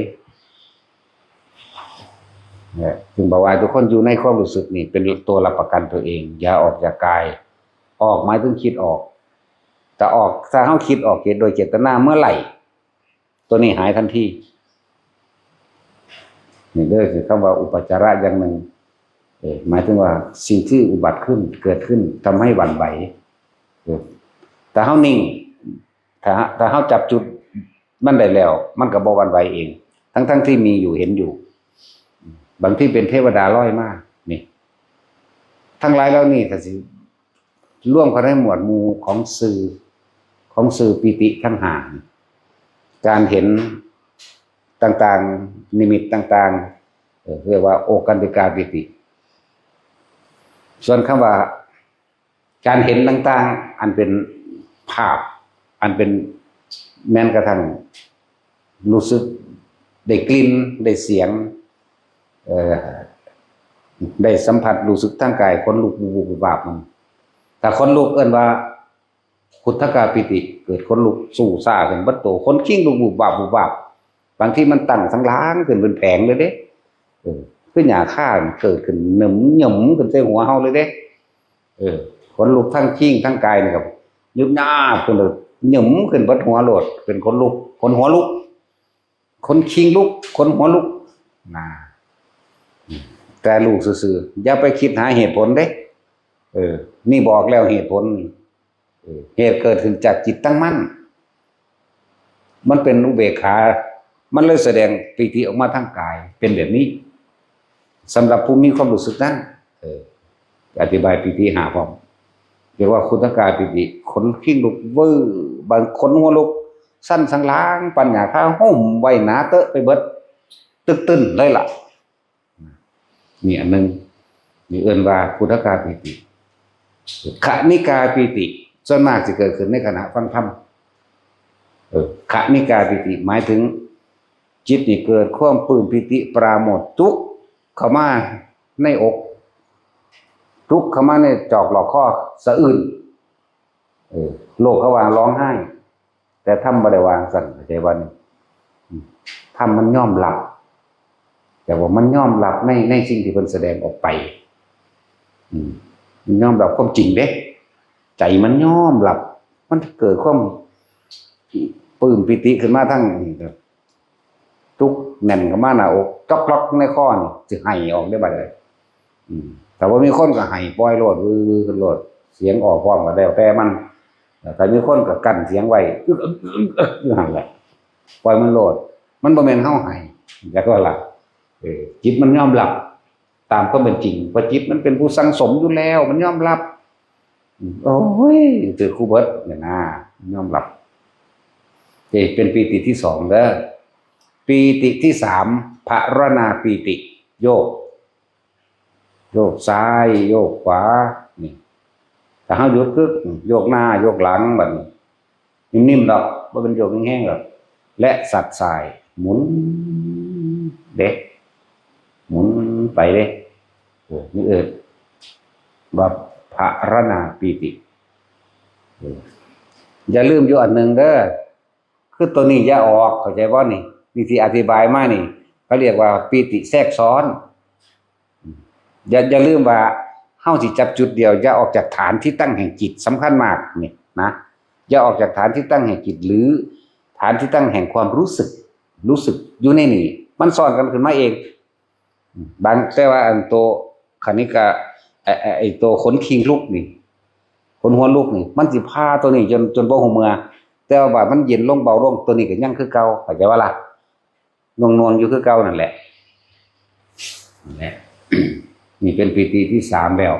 ๆ เนี่ย จึงบอกว่าทุกคนอยู่ในความรู้สึกนี่เป็นตัวรับประกันตัวเอง อย่าออกจากกาย ออกหมายถึงคิดออก แต่ออก ถ้าเฮาคิดออกโดยเจตนาเมื่อไหร่ ตัวนี้หายทันที นี่เด้อคือคำว่าอุปจาระอย่างหนึ่ง เออ หมายถึงว่าสิ่งที่อุบัติขึ้น เกิดขึ้น ทำให้หวั่นไหว เออ แต่เฮานิ่ง ถ้า ถ้าเฮาจับจุดมันได้แล้ว มันก็บ่หวั่นไหวเอง ทั้งๆ ที่มีอยู่ เห็นอยู่ บางทีเป็นเทวดาลอยมา นี่ ทั้งหลายเหล่านี้ถ้าสิ รวมเข้าในหมวดหมู่ของสื่อ ของสื่อปีติทั้งห้า การเห็นต่างๆ นิมิตต่างๆ เอ่อ เรียกว่าโอกันติกาปีติ ส่วนคำว่าการเห็นต่างๆ อันเป็นภาพ อันเป็นแม้นกระทั่งรู้สึกได้กลิ่น ได้เสียง เอ่อ ได้สัมผัสรู้สึกทางกาย ขนลุกบูบๆ ๆ ๆ มัน ถ้าขนลุกเอิ้นว่า ขุทกาปีติ เกิดขนลุกสู้ซ่าขึ้นเบิดโต ขนคิงลุกบูบๆ ๆ บางทีมันตั้งสันหลังขึ้นเป็นแผงเลยเด้ เออ คือหญ้าคาเกิดขึ้นหนึ่มหนึ่มขึ้นใส่หัวเฮาเลยเด้ เออ ขนลุกทั้งคิงทั้งกายนี่ครับ ยุบยาบขึ้นเลย หนึ่มขึ้นเบิดหัวโลด เป็นขนลุก ขนหัวลุก ขนคิงลุก ขนหัวลุก นะ แต่รู้ซื่อๆ อย่าไปคิดหาเหตุผลเด้ เออ นี่บอกแล้วเหตุผลนี่ เออ เหตุเกิดขึ้นจากจิตตั้งมั่น มันเป็นอุเบกขา มันเลยแสดงปีติออกมาทางกาย เป็นแบบนี้ สำหรับผู้มีความรู้สึกนั้น เออ อธิบายปีติห้าพร้อม เรียกว่าขุทกาปีติ ขนคิงลุกวื้อ บางขนหัวลุก สั่นสันหลัง ปัญญาข้าห่มไว้หนาเต๊อะไปเบิด ตึกตึนเลยล่ะ นี่อันหนึ่ง นี่เอิ้นว่าขุทกาปีติ ขณิกาปีติ ส่วนมากสิเกิดขึ้นในขณะฟังธรรม เออ ขณิกาปีติ หมายถึง จิตนี่เกิดความปลื้มปีติปราโมทย์ จุกเข้ามาในอก จุกเข้ามาในจอกหลอกคอ สะอื้น เออ โลกเขาว่าร้องไห้ แต่ธรรมบ่ได้ว่าจั่งซั่น เข้าใจบ่นี่ อืม ธรรมมันยอมรับ แต่ว่ามันยอมรับใน ในสิ่งที่เพิ่นแสดงออกไป อืม มันยอมรับความจริงเด้ ใจมันยอมรับ มันเกิดความปลื้มปีติขึ้นมาทั้งนี้ครับ จุกแน่นเข้ามาหน้าอก จ๊อกล็อกในคอนี่ สิไห้ออกได้บัดเลย อืม แต่ว่ามีคนก็ไห้ปล่อยโลด วือๆ ขึ้นโลด เสียงออกพร้อมก็แล้วแต่มัน แต่ถ้ามีคนก็กั้นเสียงไว้ อึกๆๆๆ นั่นแหละ ปล่อยมันโลด มันบ่แม่นเฮาไห้ จักว่าล่ะ เออ จิตมันยอมรับ ตามความเป็นจริง เพราะจิตมันเป็นผู้สั่งสมอยู่แล้ว มันยอมรับ อืม โอ้ย ถือคู่เบิดเนี่ยนะ มันยอมรับ เอ้ย เป็นปีติที่สองเด้อ ปีติที่สาม ภรณาปีติ โยก โยกซ้าย โยกขวา นี่ ถ้าเฮาหยุดกึก โยกหน้า โยกหลัง บัดนี้ นิ่มๆดอก บ่เป็นโยกแฮงๆดอก และสัดส่าย หมุน เด้ หมุนไปเด้ เออ นี่เอิ้นว่าภรณาปีติ เออ อย่าลืมอยู่อันหนึ่งเด้อ คือตัวนี้อย่าออก เข้าใจบ่นี่ นี่ที่อธิบายมานี่ เขาเรียกว่าปีติแทรกซ้อน อย่า อย่าลืมว่าเฮาสิจับจุดเดียว อย่าออกจากฐานที่ตั้งแห่งจิต สำคัญมากนี่นะ อย่าออกจากฐานที่ตั้งแห่งจิต หรือฐานที่ตั้งแห่งความรู้สึก รู้สึกอยู่ในนี่ มันซ้อนกันขึ้นมาเอง บาง แต่ว่าอันโตขณิกะ ไอ้ ไอ้ ไอ้โตขนคิงลุกนี่ ขนหัวลุกนี่ มันสิพาตัวนี้จน จนบ่ฮู้เมื่อ แต่ว่าบาดมันเย็นลงเบาลง ตัวนี้ก็ยังคือเก่า เข้าใจบ่ล่ะ หน่วงๆอยู่คือเก่านั่นแหละ นั่นแหละ นี่เป็นปีติที่สามแล้ว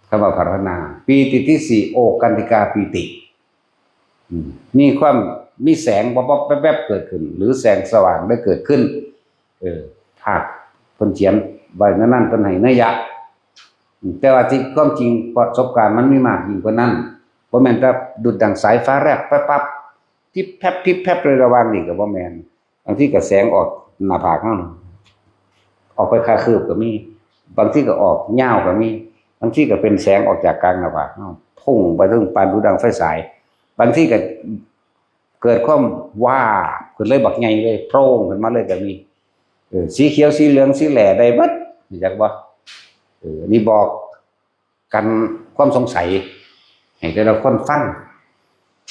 คำว่าภาวนา ปีติที่สี่ โอกันติกาปีติ อืม มีความ มีแสงวับๆแวบๆเกิดขึ้น หรือแสงสว่างได้เกิดขึ้น เออ ภาคเพิ่นเขียนไว้ในนั้น เพิ่นให้นัยยะ อืม แต่ว่าที่ความจริงประสบการณ์มันมีมากยิ่งกว่านั้น บ่แม่นแต่ดุจดังสายฟ้าแลบแป๊บปั๊บ พิบแป๊บพิบแป๊บเลย ระหว่างนี้ก็บ่แม่น บางทีก็แสงออกหน้าผากเฮา ออกไปคาคืบก็มี บางทีก็ออกยาวก็มี บางทีก็เป็นแสงออกจากกลางหน้าผากเฮา พุ่งไปถึงปานดุจดังไฟฉาย บางทีก็เกิดความวาบขึ้นเลย บักใหญ่เลย โพร่งขึ้นมาเลยก็มี เออ สีเขียว สีเหลือง สีแหล่ได้เบิด รู้จักบ่ เออ นี่บอกกันความสงสัย ให้แต่ละคนฟัง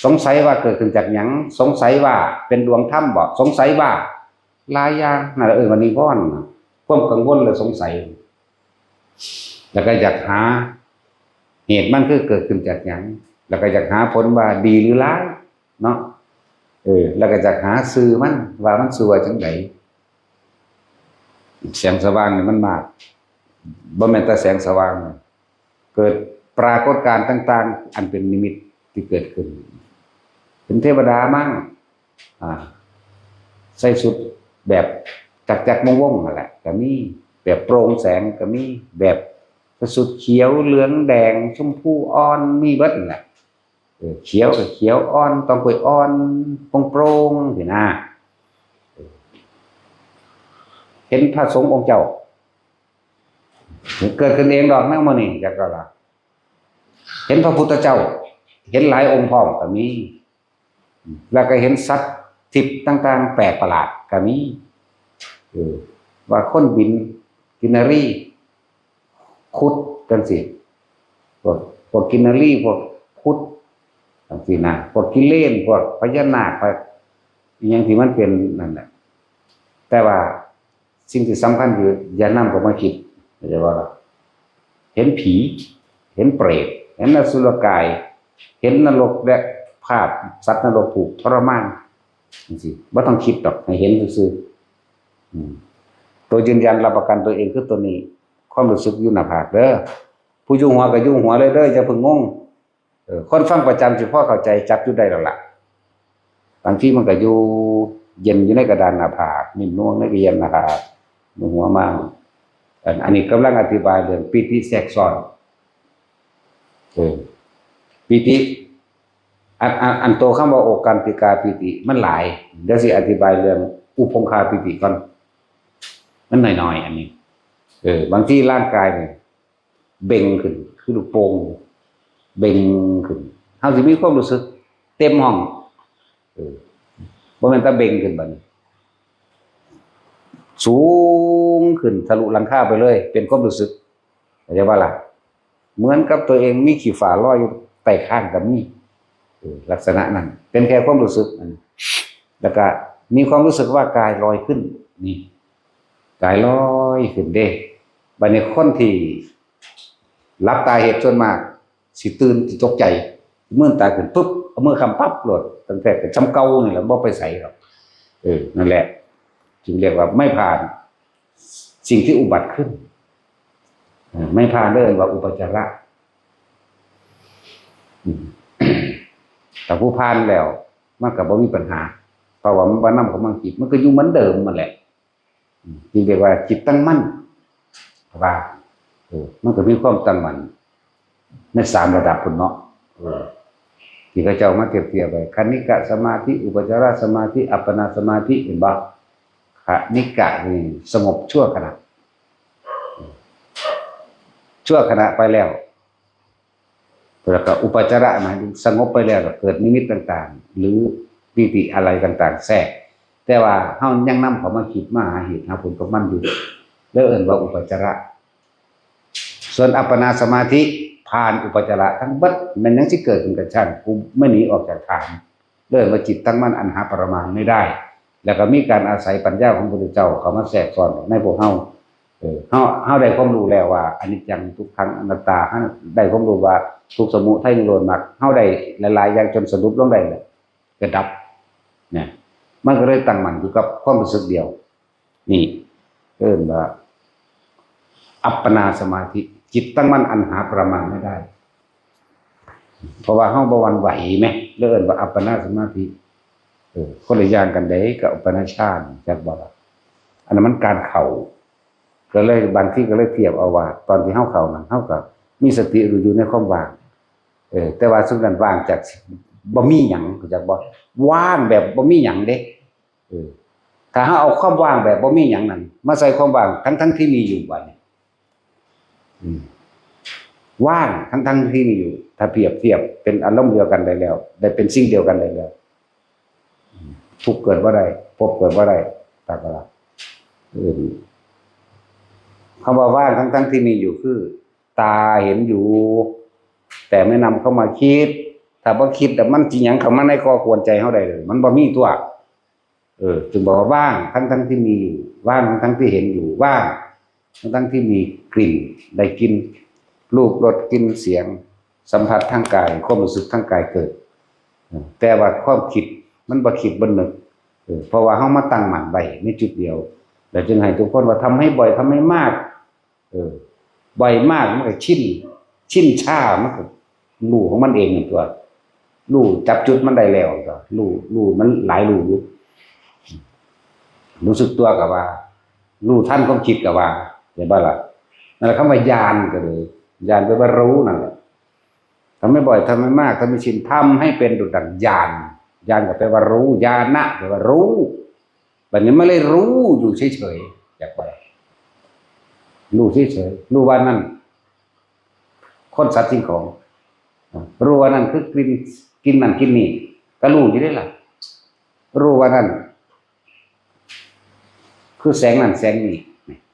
สงสัยว่าเกิดขึ้นจากหยัง สงสัยว่าเป็นดวงธรรมบ่ สงสัยว่าหลายอย่าง นั่นแหละเอิ้นว่านิวรณ์ ความกังวลและสงสัย แล้วก็อยากหาเหตุมันคือเกิดขึ้นจากหยัง แล้วก็อยากหาผลว่าดีหรือร้ายเนาะ เออ แล้วก็อยากหาชื่อมัน ว่ามันชื่อว่าจั่งใด แสงสว่างนี่มันมาก บ่แม่นแต่แสงสว่าง เกิดปรากฏการณ์ต่างๆ อันเป็นนิมิตที่เกิดขึ้น เป็นเทวดามั่ง อ่า ใส่ชุดแบบจักๆวงๆนั่นแหละ ก็มี แบบโปร่งแสงก็มี แบบชุดเขียว เหลือง แดง ชมพูอ่อน มีเบิดนั่นแหละ เออ เขียวก็เขียวอ่อน ตองกล้วยอ่อน โปร่งๆ ซี้นะ เห็นพระสงฆ์องค์เจ้า เกิดขึ้นเองดอกนะมื้อนี้ จักก็ล่ะ เห็นพระพุทธเจ้า เห็นหลายองค์พร้อมก็มี แล้วก็เห็นสัตว์ทิพย์ต่างๆ แปลกประหลาดก็มี เออ ว่าคนบินกินนรี ครุฑจั่งซี้ พวก พวกกินนรี พวกครุฑจั่งซี้นะ พวกกิเลน พวกพญานาค พวกอิหยังที่มันเป็นนั่นแหละ แต่ว่าสิ่งที่สำคัญคืออย่านำเข้ามาคิด เข้าใจบ่ล่ะ เห็นผี เห็นเปรต เห็นอสุรกาย เห็นนรกและภาพสัตว์นรกถูกทรมานจั่งซี้ บ่ต้องคิดดอก ให้เห็นซื่อๆ อืม ตัวยืนยันรับประกันตัวเองคือตัวนี้ ความรู้สึกอยู่หน้าผากเด้อ ผู้อยู่หัวก็อยู่หัวเลยเด้อ อย่าเพิ่งงง เออ คนฟังประจำสิพอเข้าใจ จับจุดได้แล้วล่ะ บางทีมันก็อยู่เย็นอยู่ในกระดานหน้าผาก นิ่มนวลในกระดานหน้าผาก อยู่หัวมาก อัน อันนี้กำลังอธิบายเรื่องปีติแทรกซ้อน เออ ปีติ อัน อัน อันโตคำว่าโอกันติกาปีติมันหลาย เดี๋ยวสิอธิบายเรื่องอุปงคาปีติก่อน มันน้อยๆ อันนี้ เออ บางทีร่างกายเนี่ย เบ่งขึ้น คือลูกโป่ง เบ่งขึ้น เฮาสิมีความรู้สึกเต็มห้อง เออ บ่แม่นแต่เบ่งขึ้นบัดนี้ สูงขึ้นทะลุหลังคาไปเลย เป็นความรู้สึก เข้าใจบ่ล่ะ เหมือนกับตัวเองมีขี้ฝ้าลอยอยู่ใต้คางก็มี เออ ลักษณะนั้น เป็นแค่ความรู้สึกอัน แล้วก็มีความรู้สึกว่ากายลอยขึ้น นี่ กายลอยขึ้นเด้ บัดนี้คนที่หลับตาเฮ็ดส่วนมาก สิตื่น สิตกใจ มืนตาขึ้นปุ๊บ เอามือค้ำปั๊บโลด ตั้งแต่เป็นซ้ำเก่านี่แหละ บ่ไปไสหรอก เออ นั่นแหละ จึงเรียกว่าไม่ผ่านสิ่งที่อุบัติขึ้น เออ ไม่ผ่านเอิ้นว่าอุปจาระ อืม แต่ผู้ผ่านแล้ว มันก็บ่มีปัญหา เพราะว่ามันบ่นำเข้ามาคิด มันก็อยู่เหมือนเดิมนั่นแหละ อืม จึงเรียกว่าจิตตั้งมั่น ว่า เออ มันก็มีความตั้งมั่น ในสามระดับพุ้นเนาะ เออ ที่เขาเจ้ามาเทียบเทียบไว้ คณิกะสมาธิ อุปจารสมาธิ อัปปนาสมาธิ เห็นบ่ คณิกะนี่สงบชั่วขณะ ชั่วขณะไปแล้ว แล้วก็อุปจารหมายถึงสงบไปแล้วก็เกิดนิมิตต่างๆ หรือปีติอะไรต่างๆ แทรก แต่ว่าเฮายังนำเข้ามาคิดมาหาเหตุหาผลของมันอยู่ แล้วเอิ้นว่าอุปจาร ส่วนอัปปนาสมาธิผ่านอุปจารทั้งเบิด มันยังสิเกิดขึ้นกับฉัน กูไม่หนีออกจากฐาน เอิ้นว่าจิตตั้งมั่นอันหาประมาณไม่ได้ แล้วก็มีการอาศัยปัญญาของพระพุทธเจ้าเข้ามาแทรกซ้อนในพวกเฮา เออ เฮา เฮาได้ความรู้แล้วว่าอนิจจัง ทุกขัง อนัตตา เฮาได้ความรู้ว่าทุกข์ สมุทัย นิโรธ มรรค เฮาได้หลายๆ อย่างจนสรุปลงได้แล้ว ก็ดับ เนี่ย มันก็เลยตั้งมั่นอยู่กับความรู้สึกเดียว นี่ เอิ้นว่า อัปปนาสมาธิ จิตตั้งมั่นอันหาประมาณไม่ได้ เพราะว่าเฮาบ่หวั่นไหวแหม เลยเอิ้นว่าอัปปนาสมาธิ เออ คนละอย่างกันเด้กับอัปปนาฌาน จักบ่ล่ะ อันนั้นมันการเข้า ก็เลยบางทีก็เลยเทียบเอาว่า ตอนที่เฮาเข้านั้น เฮาก็มีสติรู้อยู่ในความว่าง เออ แต่ว่าซุมนั้นว่างจากบ่มีหยัง เข้าใจบ่ ว่างแบบบ่มีหยังเด้ เออ ถ้าเฮาเอาความว่างแบบบ่มีหยังนั้น มาใส่ความว่างทั้งๆที่มีอยู่บัดนี้ อืม ว่างทั้งๆที่มีอยู่ ถ้าเปรียบเทียบเป็นอารมณ์เดียวกันได้แล้ว ได้เป็นสิ่งเดียวกันได้แล้ว อืม ทุกข์เกิดบ่ได้ ภพเกิดบ่ได้ ตายบ่ละ เออ คำว่าว่างทั้งๆที่มีอยู่คือ ตาเห็นอยู่ แต่ไม่นำเข้ามาคิด ถ้าบ่คิดแล้วมันสิหยังเข้ามาในก่อกวนใจเฮาได้เลย มันบ่มีตัว เออ จึงบอกว่าว่างทั้งๆที่มีอยู่ ว่างทั้งๆที่เห็นอยู่ ว่างทั้งๆที่มีกลิ่น ได้กลิ่น รูป รส กลิ่น เสียง สัมผัสทางกาย ความรู้สึกทางกายเกิด เออ แต่ว่าความคิดมันบ่คิดบ่นึก เออ เพราะว่าเฮามาตั้งมั่นไว้ในจุดเดียว แล้วจึงให้ทุกคนว่าทำให้บ่อย ทำให้มาก เออ บ่อยมากมันก็ชิน ชินชา มันก็รู้ของมันเองนั่นตัว รู้จับจุดมันได้แล้วก็รู้ รู้มันหลายรู้อยู่ รู้สึกตัวก็ว่า รู้ทันความคิดก็ว่า เห็นบ่ล่ะ นั่นแหละคำว่าญาณก็เลย ญาณแปลว่ารู้นั่นแหละ ทำให้บ่อย ทำให้มาก ทำให้ชิน ทำให้เป็นดุจดั่งญาณ ญาณก็แปลว่ารู้ ญาณะแปลว่ารู้ บัดนี้มันเลยรู้อยู่เฉยๆ อยากไป รู้เฉยๆ รู้ว่านั่น คนสัตว์สิ่งของ รู้ว่านั่นคือกลิ่น กลิ่นนั่นกลิ่นนี่ ก็รู้อยู่ได้ล่ะ รู้ว่านั่น คือแสงนั่นแสงนี่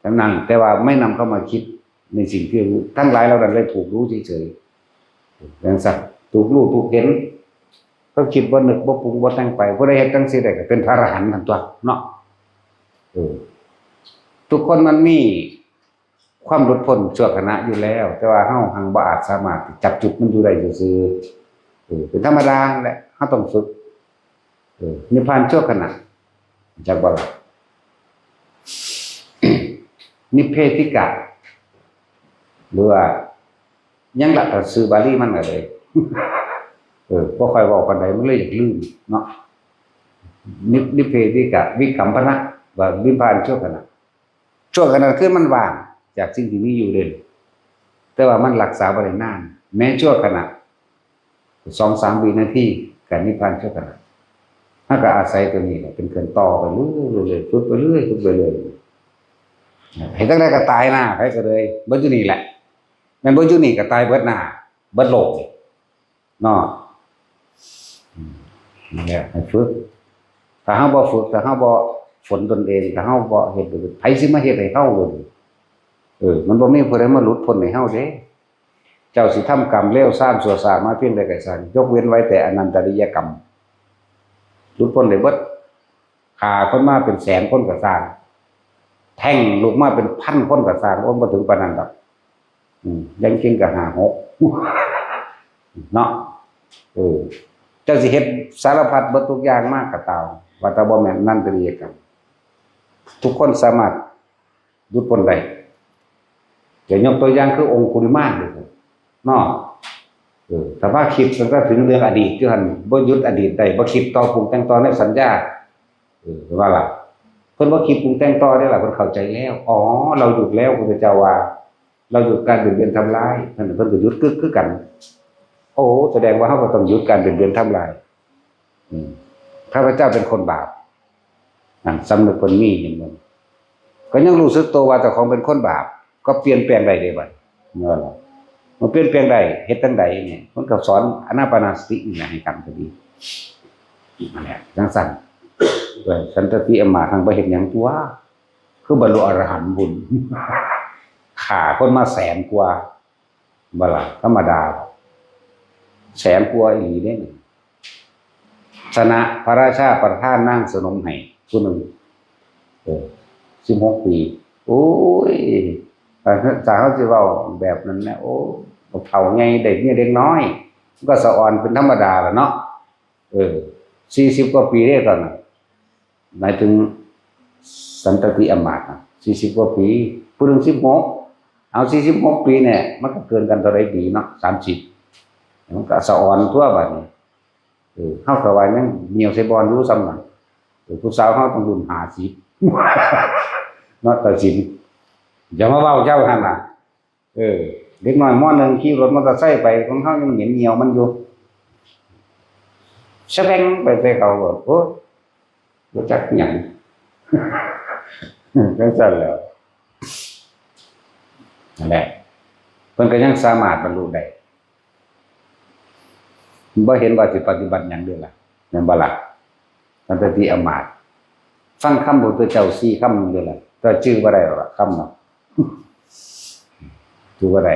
เท่านั้น แต่ว่าไม่นำเข้ามาคิดในสิ่งที่รู้ ทั้งหลายเหล่านั้นเลยถูกรู้เฉยๆ จั่งซั้น ถูกรู้ถูกเห็น ก็คิดบ่นึกบ่ปรุงบ่แต่งไป ผู้ใดเฮ็ดจั่งซี้ได้ก็เป็นพระอรหันต์นั่นตัวเนาะ เออ ทุกคนมันมีความหลุดพ้นชั่วขณะอยู่แล้ว แต่ว่าเฮาหังบ่อาจสามารถจับจุดมันอยู่ได้ซื่อๆ เออ เป็นธรรมดาแหละ เฮาต้องฝึก เออ นิพพานชั่วขณะ จักบ่ล่ะ นิพเพธิกะ หรือว่า ยังละแต่ชื่อบาลีมันก็เลย เออ บ่ค่อยเว้าปานใด มันเลยอยากลืมเนาะ นิพ นิพเพทิกะวิกัมปนะ ว่านิพพานชั่วขณะ ชั่วขณะคือมันว่างจากสิ่งที่มีอยู่เด่น แต่ว่ามันรักษาบ่ได้นาน แม้ชั่วขณะ สองสามวินาที ก็นิพพานชั่วขณะ มันก็อาศัยตัวนี้แหละเป็นเครื่องต่อไปเรื่อยๆ ฝึกไปเรื่อย ฝึกไปเรื่อย เฮ็ดจั่งใดก็ตายหน้า ไผก็เลย เบิดอยู่นี่แหละ แม่นเบิดอยู่นี่ก็ตายเบิดหน้า เบิดโลก เนาะ อืม นั่นแหละ ให้ฝึก ถ้าเฮาบ่ฝึก ถ้าเฮาบ่ฝนตนเอง ถ้าเฮาบ่เฮ็ด ไผสิมาเฮ็ดให้เฮาเลย เออ มันบ่มีผู้ใดมาหลุดพ้นให้เฮาเด้ เจ้าสิทำกรรมเลวซามชั่วซามมาเพียงใดก็ซ่าง ยกเว้นไว้แต่อนันตริยกรรม หลุดพ้นได้เบิด ฆ่าคนมาเป็นแสนคนก็ซ่าง แท้งลูกมาเป็นพันคนก็ซ่าง โอ้ย บ่ถึงปานนั้นดอก อืม อย่างจริงก็ห้าหก เนาะ เออ เจ้าสิเฮ็ดสารพัดเบิดทุกอย่างมากก็ตาม ว่าแต่บ่แม่นอนันตริยกรรม ทุกคนสามารถหลุดพ้นได้ จะยกตัวอย่างคือองคุลิมาลดูเนาะ เออ ถ้าว่าคิดมันก็ถึงเรื่องอดีตอยู่หั่น บ่หยุดอดีตได้ บ่คิดต่อปรุงแต่งต่อในสัญญา เออ ว่าล่ะ เพิ่นบ่คิดปรุงแต่งต่อได้ล่ะ เพิ่นเข้าใจแล้ว อ๋อ เราหยุดแล้ว พุทธเจ้าว่า เราหยุดการเบียดเบียนทำร้าย นั่นน่ะ เพิ่นก็หยุดกึกคือกัน โอ้ แสดงว่าเราก็ต้องหยุดการเบียดเบียนทำร้าย อืม ข้าพเจ้าเป็นคนบาป นั่น สำนึกเพิ่นมี เห็นบ่ ก็ยังรู้สึกตัวว่าเจ้าของเป็นคนบาป ก็เปลี่ยนแปลงได้เด้บัดนี้ เนาะ มันเปลี่ยนแปลงได้ เฮ็ดจั่งใดเนี่ย มันก็สอนอานาปานสตินี่แหละ ให้ตั้งสติ นั่นแหละ จั่งซั่น เออ สันตติอำมาตย์ ทั้งบ่เฮ็ดหยังตัว คือบรรลุอรหันต์พุ้น ฆ่าคนมาแสนกว่า บ่ล่ะ ธรรมดาบ่ แสนกว่าอีหลีเด้นี่ ชนะพระราชาประทานนางสนมให้ผู้หนึ่ง เออ สิบหกปี โอ้ย ถ้า ถ้าเฮาสิเว้าแบบนั้นนะ โอ้ บักเฒ่าใหญ่ได้เมียเด็กน้อย มันก็สะออนเป็นธรรมดาล่ะเนาะ เออ สี่สิบกว่าปีเด้ตอนนั้น หมายถึงสันตติอำมาตย์น่ะ สี่สิบกว่าปี ผู้หนึ่งสิบหก เอา สี่สิบหกปีเนี่ย มันก็เกินกันเท่าใดปีเนาะ สามสิบ มันก็สะออนตัวบัดนี้ เออ เฮาก็ว่ายังเหนียวใส่บอนอยู่ส่ำนั้น เออ ผู้สาวเฮาต้องรุ่นห้าสิบ เนาะ ตัดสิน อย่ามาเว้าเจ้าหั่นน่ะ เออ เด็กน้อย ม.หนึ่ง ขี่รถมอเตอร์ไซค์ไป ของเฮายังเหม็นเหนียวมันอยู่ สะแพงไปใส่เขาโลด โอ้ บ่จักหยัง จั่งซั่นแหล้ว นั่นแหละ เพิ่นก็ยังสามารถบรรลุได้ บ่เห็นว่าสิปฏิบัติหยังเด้ล่ะ แม่นบ่ล่ะ สันตติอำมาตย์ ฟังคำพระพุทธเจ้าสี่คำเด้ล่ะ แต่จื่อบ่ได้หรอกล่ะ คำนั้น จื่อบ่ได้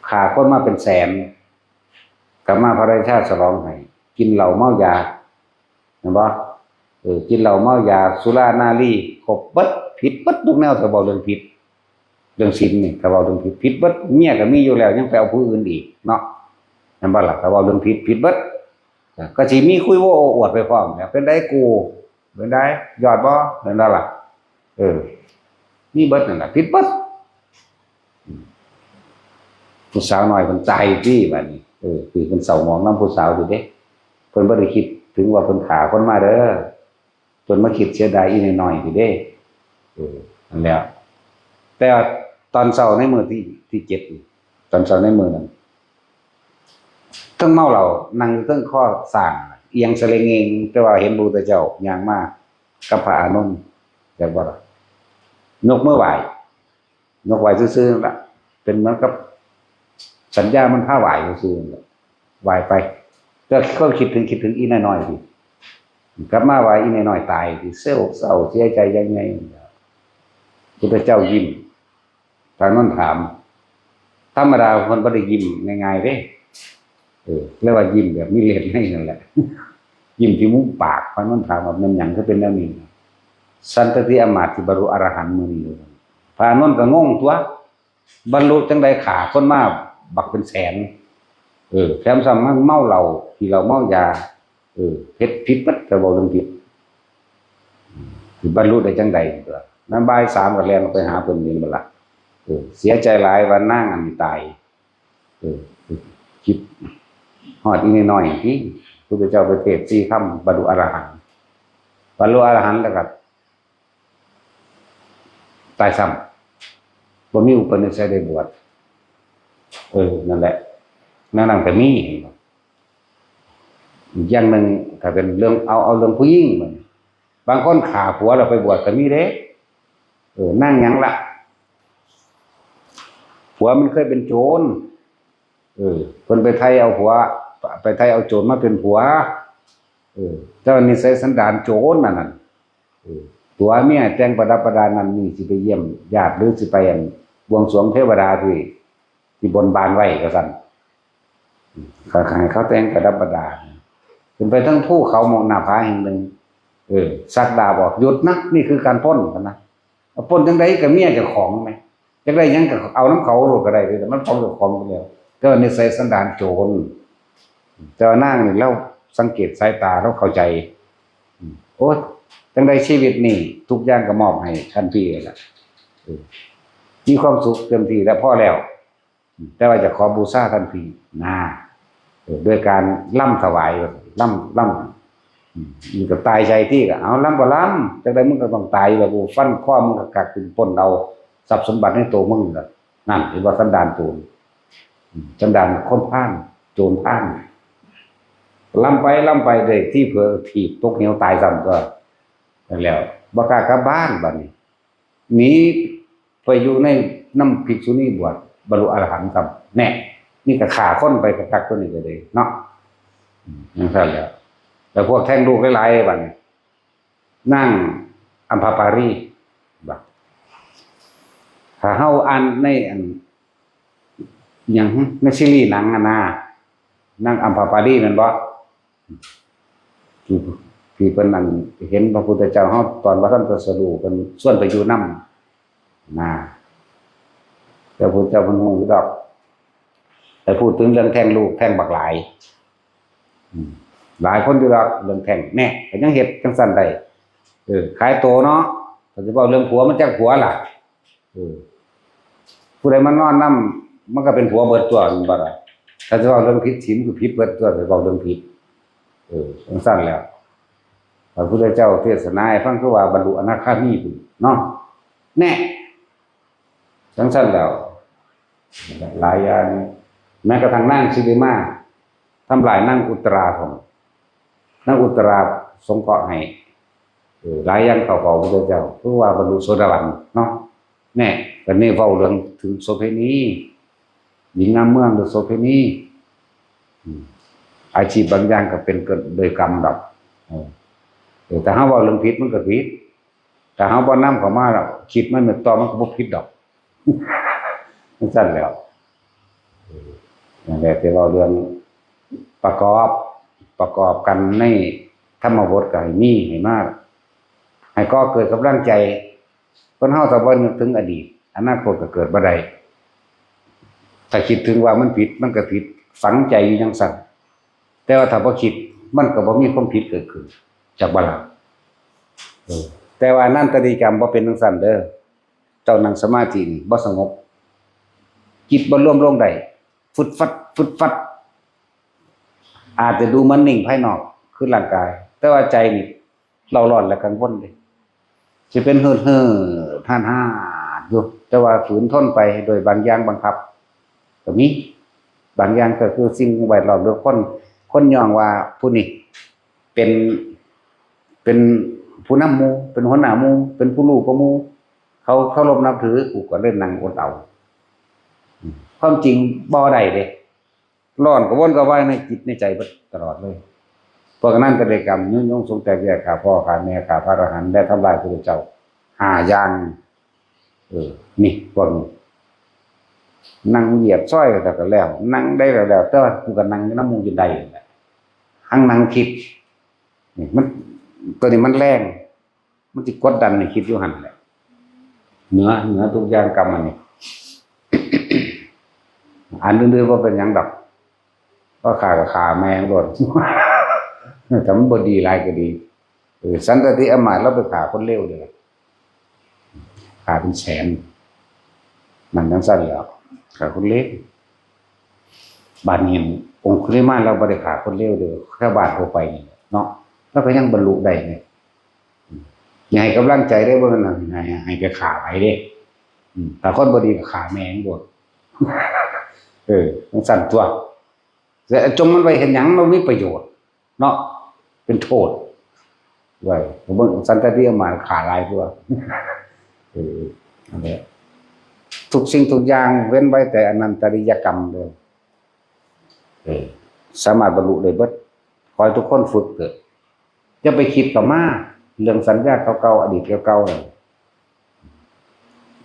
ฆ่าคนมาเป็นแสน กลับมาพระราชาฉลองให้ กินเหล้าเมายา เห็นบ่ เออ กินเหล้าเมายา สุรานารี ครบเบิด ผิดเบิดทุกแนว ถ้าเว้าเรื่องผิด เรื่องศีลนี่ ถ้าเว้าเรื่องผิด ผิดเบิด เมียก็มีอยู่แล้ว ยังไปเอาผู้อื่นอีกเนาะ เห็นบ่ล่ะ ถ้าเว้าเรื่องผิด ผิดเบิด ก็สิมีคุยโว้โอ้อวดไปพร้อมแหละ เป็นไดกู เป็นได ยอดบ่ เห็นบ่ล่ะ เออ มีเบิดนั่นล่ะ ผิดเบิด อืม ผู้สาวน้อยเพิ่นตายติบัดนี้ เออ คือเพิ่นเศร้าหมองนำผู้สาวอยู่เด้ เพิ่นบ่ได้คิดถึงว่าเพิ่นฆ่าคนมาเด้อ เพิ่นมาคิดเสียดายอีน้อยๆติเด้ เออ นั่นแหละ แต่ว่าตอนเช้าในมื้อที่ ที่เจ็ดนี่ ตอนเช้าในมื้อนั้น เทิงเมาเหล้า นั่งอยู่เทิงคอช้าง เอียงสะเลงเงง แต่ว่าเห็นพระพุทธเจ้าย่างมากับพระอานนท์ จักบ่ล่ะ ยกมือไหว้ ยกไหว้ซื่อๆนั่นล่ะ เป็นเหมือนกับสัญญามันพาไหว้ซื่อๆนั่นล่ะ ไหว้ไป แต่ความคิดถึง คิดถึงอีน้อยๆนี่ กลับมาว่าอีน้อยๆตายนี่ เศร้า เศร้าเสียใจอย่างใหญ่ พุทธเจ้ายิ้ม พระอานนท์ถาม ธรรมดาคนบ่ได้ยิ้มง่ายๆเด้ เออ เรียกว่ายิ้มแบบมีเล่ห์ในนั่นแหละ ยิ้มที่มุมปาก พระอานนท์ถามว่า แม่นหยังคือเป็นแนวนี้ สันตติอำมาตย์ที่บรรลุอรหันต์มื้อนี้ พระอานนท์ก็งงตั๊ว บรรลุจั่งใด ฆ่าคนมาบักเป็นแสน เออ แถมซ้ำมาเมาเหล้า กินเหล้าเมายา เออ เฮ็ดผิดเบิด แต่เว้าเรื่องผิด สิบรรลุได้จั่งใดตั๊ว นั้นบ่ายสามก็แล่นออกไปหาเพิ่นนี่บัดล่ะ เออ เสียใจหลายว่านางอันนี้ตาย เออ คิดฮอดอีน้อยๆ ที่พุทธเจ้าไปเทศน์สี่คำบรรลุอรหันต์ บรรลุอรหันต์แล้วก็ตายซ้ำ บ่มีอุปนิสัยได้บวช เออ นั่นแหละ แนวนั้นก็มี อีกอย่างหนึ่ง ถ้าเป็นเรื่อง เอา เอาเรื่องผู้หญิงมัน บางคนฆ่าผัวแล้วไปบวชก็มีเด้ เออ นางหยังละ ผัวมันเคยเป็นโจร เออ เพิ่นไปไถ่เอาผัว ไปไถ่เอาโจรมาเป็นผัว เออ แต่ว่านิสัยสันดานโจรนั่นน่ะ เออ ตั๋วเมียแต่งประดับประดานั่นนี่ สิไปเยี่ยมญาติหรือสิไปอันบวงสรวงเทวดาที่ ที่บนบานไว้ก็ซั่น อืม ก็ให้เขาแต่งประดับประดา ขึ้นไปเทิงภูเขาหม่องหน้าผาแห่งหนึ่ง เออ สักดาบออก "หยุดนะ นี่คือการปล้น" ซั่นนะ เอาปล้นจั่งใดก็เมียเจ้าของแหม จักได้หยังก็เอานำเขาโลดก็ได้ แต่มันของเจ้าของไปแล้ว แต่ว่านิสัยสันดานโจร แต่ว่านางนี่ลาวสังเกตสายตา ลาวเข้าใจ อืม โอ๊ย จั่งใดชีวิตนี่ทุกอย่างก็มอบให้ท่านพี่แล้วล่ะ เออ มีความสุขเต็มที่แล้ว พอแล้ว อืม แต่ว่าจะขอบูชาท่านพี่นะ เออ ด้วยการรำถวาย รำ รำ อืม มันก็ตายใจที่ก็ เอา รำก็รำ จั่งใดมึงก็ต้องตาย แล้วกูฟันคอมึงก็กัก กูปล้นเอาทรัพย์สมบัติในตัวมึงล่ะ นั่น เห็นบ่ สันดานโจร อืม สันดานคนพาล โจรพาล รำไป รำไป ได้ที่เผลอถีบตกเหวตายซ้ำก็ นั่นแหล้ว บ่กล้ากลับบ้านบัดนี้ หนีไปอยู่ในนำภิกษุณีบวช บรรลุอรหันต์ซ้ำ แน่ นี่ก็ฆ่าคนไปคักๆ ตัวนี้ก็เลยเนาะ อืม จั่งซั่นแหล้ว แล้วพวกแท้งลูกหลายๆ บัดนี้ นางอัมพปาลี บัด ถ้าเฮาอ่านในอัน หยัง ในซีรีส์หนังอะนะ นางอัมพปาลีแม่นบ่ ที่ ที่เพิ่นนั่นเห็นพระพุทธเจ้าเฮาตอนบ่ทันตรัสรู้ เพิ่นชวนไปอยู่นำ นะ แต่พระพุทธเจ้าเพิ่นฮู้อยู่ดอก แต่พูดถึงเรื่องแท้งลูกแท้งบักหลาย อืม หลายคนอยู่ดอกเรื่องแท้ง แน่ ก็ยังเฮ็ดจั่งซั่นได้ เออ ขายตัวเนาะ ก็สิเว้าเรื่องผัวมันจักผัวล่ะ เออ ผู้ใดมานอนนำ มันก็เป็นผัวเบิดตัว แม่นบ่ล่ะ ถ้าสิเว้าเรื่องผิดศีลก็ผิดเบิดตัว ไปเว้าเรื่องผิด เออ จั่งซั่นแหล้ว พระพุทธเจ้าเทศนาให้ฟังคือว่าบรรลุอนาคามีพุ้นเนาะ แน่ จั่งซั่นแหล้ว หลายอย่าง แม้กระทั่งนางสิริมา ทำลายนางอุตราพุ้น นางอุตราสงเคราะห์ให้ เออ หลายอย่างเข้าของพระพุทธเจ้า คือว่าบรรลุโสดาบันเนาะ แน่ ก็นี่เว้าเรื่องถึงโสเภณี หญิงงามเมืองหรือโสเภณี อืม อาชีพบางอย่างก็เป็นเกิดโดยกรรมดอก เออ เออ แต่เฮาเว้าเรื่องผิดมันก็ผิด ถ้าเฮาบ่นำเข้ามาแล้ว คิดมันนึกต่อมันก็บ่ผิดดอก จั่งซั่นแหล้ว เออ นั่นแหละที่เว้าเรื่องประกอบ ประกอบกันในธรรมบทก็ให้มีให้มา ให้ก่อเกิดกำลังใจ คนเฮาถ้าบ่นึกถึงอดีต อนาคตก็เกิดบ่ได้ ถ้าคิดถึงว่ามันผิด มันก็ผิด ฝังใจอยู่จั่งซั่น แต่ว่าถ้าบ่คิด มันก็บ่มีความผิดเกิดขึ้น จักบ่ล่ะ เออ แต่ว่าอนันตริยกรรมบ่เป็นจั่งซั่นเด้อ เจ้านั่งสมาธินี่บ่สงบ จิตบ่รวมลงได้ ฟึดฟัด ฟึดฟัด อาจจะดูเหมือนนิ่งภายนอก คือร่างกาย แต่ว่าใจนี่เร่าร้อนและกังวลเด้ สิเป็นหืดหืดห่านห่านอยู่ แต่ว่าฝืนทนไปโดยบางอย่างบังคับ ก็มี บางอย่างก็คือสิ่งแวดล้อมหรือคน คนย่องว่าผู้นี้เป็น เป็นผู้นำหมู่ เป็นหัวหน้าหมู่ เป็นผู้รู้กว่าหมู่ เขาเคารพนับถือ กูก็เลยนั่งอดเอา ความจริงบ่ได้เด้ ร้อนกระวนกระวายในจิตในใจเบิดตลอดเลย พวกนั้นก็ได้กรรม ยุยงสูงแตกแยก ฆ่าพ่อฆ่าแม่ ฆ่าพระอรหันต์ และทำลายพระพุทธเจ้า ห้าอย่าง เออ นี่พวกนี้ นั่งเหยียบซอยก็แล้ว นั่งได้ก็แล้ว แต่ว่ากูก็นั่งอยู่นำหมู่อยู่ได้นั่นแหละ หั่งนั่งคิด นี่มัน ตัวนี้มันแรง มันสิกดดันให้คิดอยู่หั่นแหละ เหนือ เหนือทุกอย่างกรรมอันนี้ อันอื่นๆบ่เป็นหยังดอก เพราะฆ่าก็ฆ่าแม่งโลด แต่มันบ่ดีหลายก็ดี เออ สันตติอำมาตย์ลาวไปฆ่าคนเลวเด้อ ฆ่าเป็นแสน มันจั่งซั่นแหล้ว ฆ่าคนเลว บาดนี้องคุลิมานลาวบ่ได้ฆ่าคนเลวเด้อ ชาวบ้านทั่วไปนี่แหละเนาะ ลาวก็ยังบรรลุได้นี่ อืม อย่าให้กำลังใจเด้อ บ่แม่นให้ ให้ไปฆ่าไผเด้ อืม ถ้าคนบ่ดีก็ฆ่าแม่งโลด เออ จั่งซั้นตั่ว แต่จงมันไว้เฮ็ดหยัง บ่มีประโยชน์ เนาะ เป็นโทษ ไว้ เบิ่งสันตติอำมาตย์ฆ่าหลายกว่า เออ นั่นแหละ ทุกสิ่งทุกอย่างเว้นไว้แต่อนันตริยกรรมเด้อ เออ สามารถบรรลุได้เบิด ขอให้ทุกคนฝึกเถอะ อย่าไปคิดเข้ามา เรื่องสัญญาเก่าๆ อดีตเก่าๆ นั่น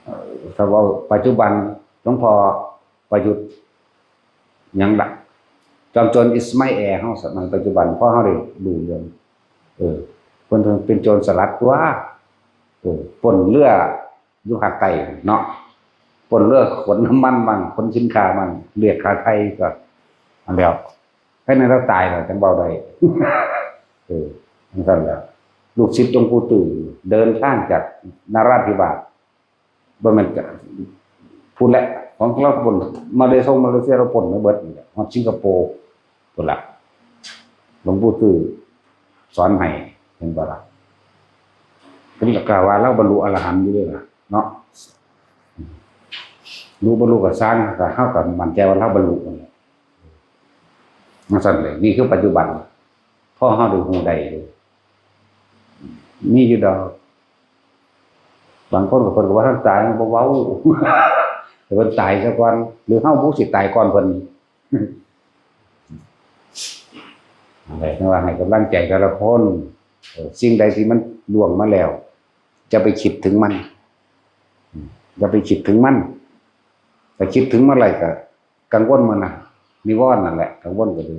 เอ่อ ถ้าเว้าปัจจุบัน หลวงพ่อประยุทธ์ หยังล่ะ จอมโจรอิสมาแอลเฮาสมัยปัจจุบัน พอเฮาได้รู้เรื่อง เออ เพิ่นเป็นโจรสลัดตั่ว เออ ปล้นเรืออยู่ภาคใต้เนาะ ปล้นเรือขนน้ำมันมั่ง ขนสินค้ามั่ง เรียกค่าไถ่ก็ อันแล้ว แค่นั้นลาวตายแล้วจั่งเว้าได้ เออ จั่งซั้นแหละ ลูกศิษย์หลวงปู่ตื้อเดินทางจากนราธิวาส บ่แม่นจะ พู้นแหละ ของลาวปล้น มาเลเซีย มาเลเซียลาวปล้นมาเบิดนี่แหละ ฮอดสิงคโปร์พู้นล่ะ หลวงปู่ตื้อสอนให้ เห็นบ่ล่ะ เพิ่นก็กล่าวว่าลาวบรรลุอรหันต์อยู่เด้อล่ะเนาะ รู้บ่รู้ก็ซ่าง ก็เฮาก็มั่นใจว่าลาวบรรลุนั่นแหละ จั่งซั้นเลย นี่คือปัจจุบัน พอเฮาได้ฮู้ได้เลย มีอยู่ดอก บางคนก็เพิ่นก็บ่ทันตาย มันบ่เว้า แต่เพิ่นตายซะก่อน หรือเฮาผู้สิตายก่อนเพิ่น นั่นแหละ จั่งว่าให้กำลังใจแต่ละคน เอ่อ สิ่งใดที่มันล่วงมาแล้ว อย่าไปคิดถึงมัน อืม อย่าไปคิดถึงมัน ถ้าคิดถึงเมื่อไหร่ก็กังวลเมื่อนั้น นิวรณ์นั่นแหละ กังวลก็ดี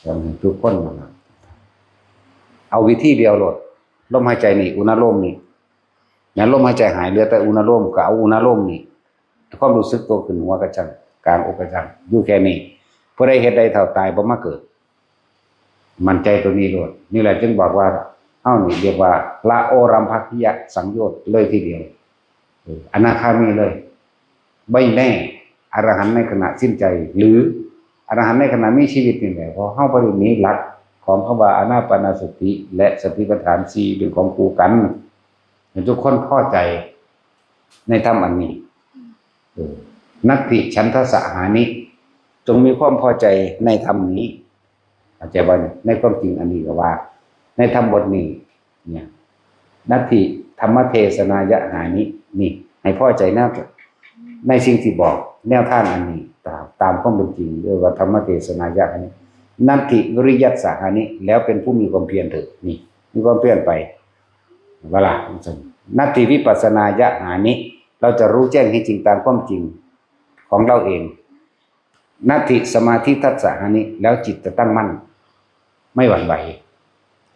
ขอให้ทุกคนนั่นล่ะ เอาวิธีเดียวโลด ลมหายใจนี่ อุณาโลมนี่ แม่นลมหายใจหาย เหลือแต่อุณาโลม ก็เอาอุณาโลมนี่ ความรู้สึกตัวขึ้นหัวกะจั่ง กลางอกกะจั่ง อยู่แค่นี้ ผู้ใดเฮ็ดได้เท่าตายบ่มาเกิด มั่นใจตัวนี้โลด นี่แหละจึงบอกว่า เฮานี่เรียกว่า ละโอรัมภกิยสังโยชน์เลยทีเดียว เออ อนาคามีเลย ไม่แน่ อรหันต์ในขณะสิ้นใจ หรืออรหันต์ในขณะมีชีวิตนี่แหละ เพราะเฮาบ่ได้หนีหลักของคำว่าอานาปานสติ และสติปัฏฐานสี่เป็นของคู่กัน ให้ทุกคนพอใจในธรรมอันนี้ เออ นัตถิฉันทะสหานิ จงมีความพอใจในธรรมนี้ เข้าใจบ่เนี่ย ในความจริงอันนี้ก็ว่า ในธรรมบทนี้ เนี่ย นัตถิธรรมเทศนายะหานิ นี่ ให้พอใจนะ ในสิ่งที่บอก แนวทางอันนี้ ตาม ตามความเป็นจริง เรียกว่าธรรมเทศนายะหานิ นัตถิวิริยัสสะหานิ แล้วเป็นผู้มีความเพียรเถิด นี่ มีความเพียรไป เวลา นัตถิวิปัสสนายะหานิ เราจะรู้แจ้งให้จริงตามความจริงของเราเอง นัตถิสมาธิทัสสะหานิ แล้วจิตจะตั้งมั่น ไม่หวั่นไหว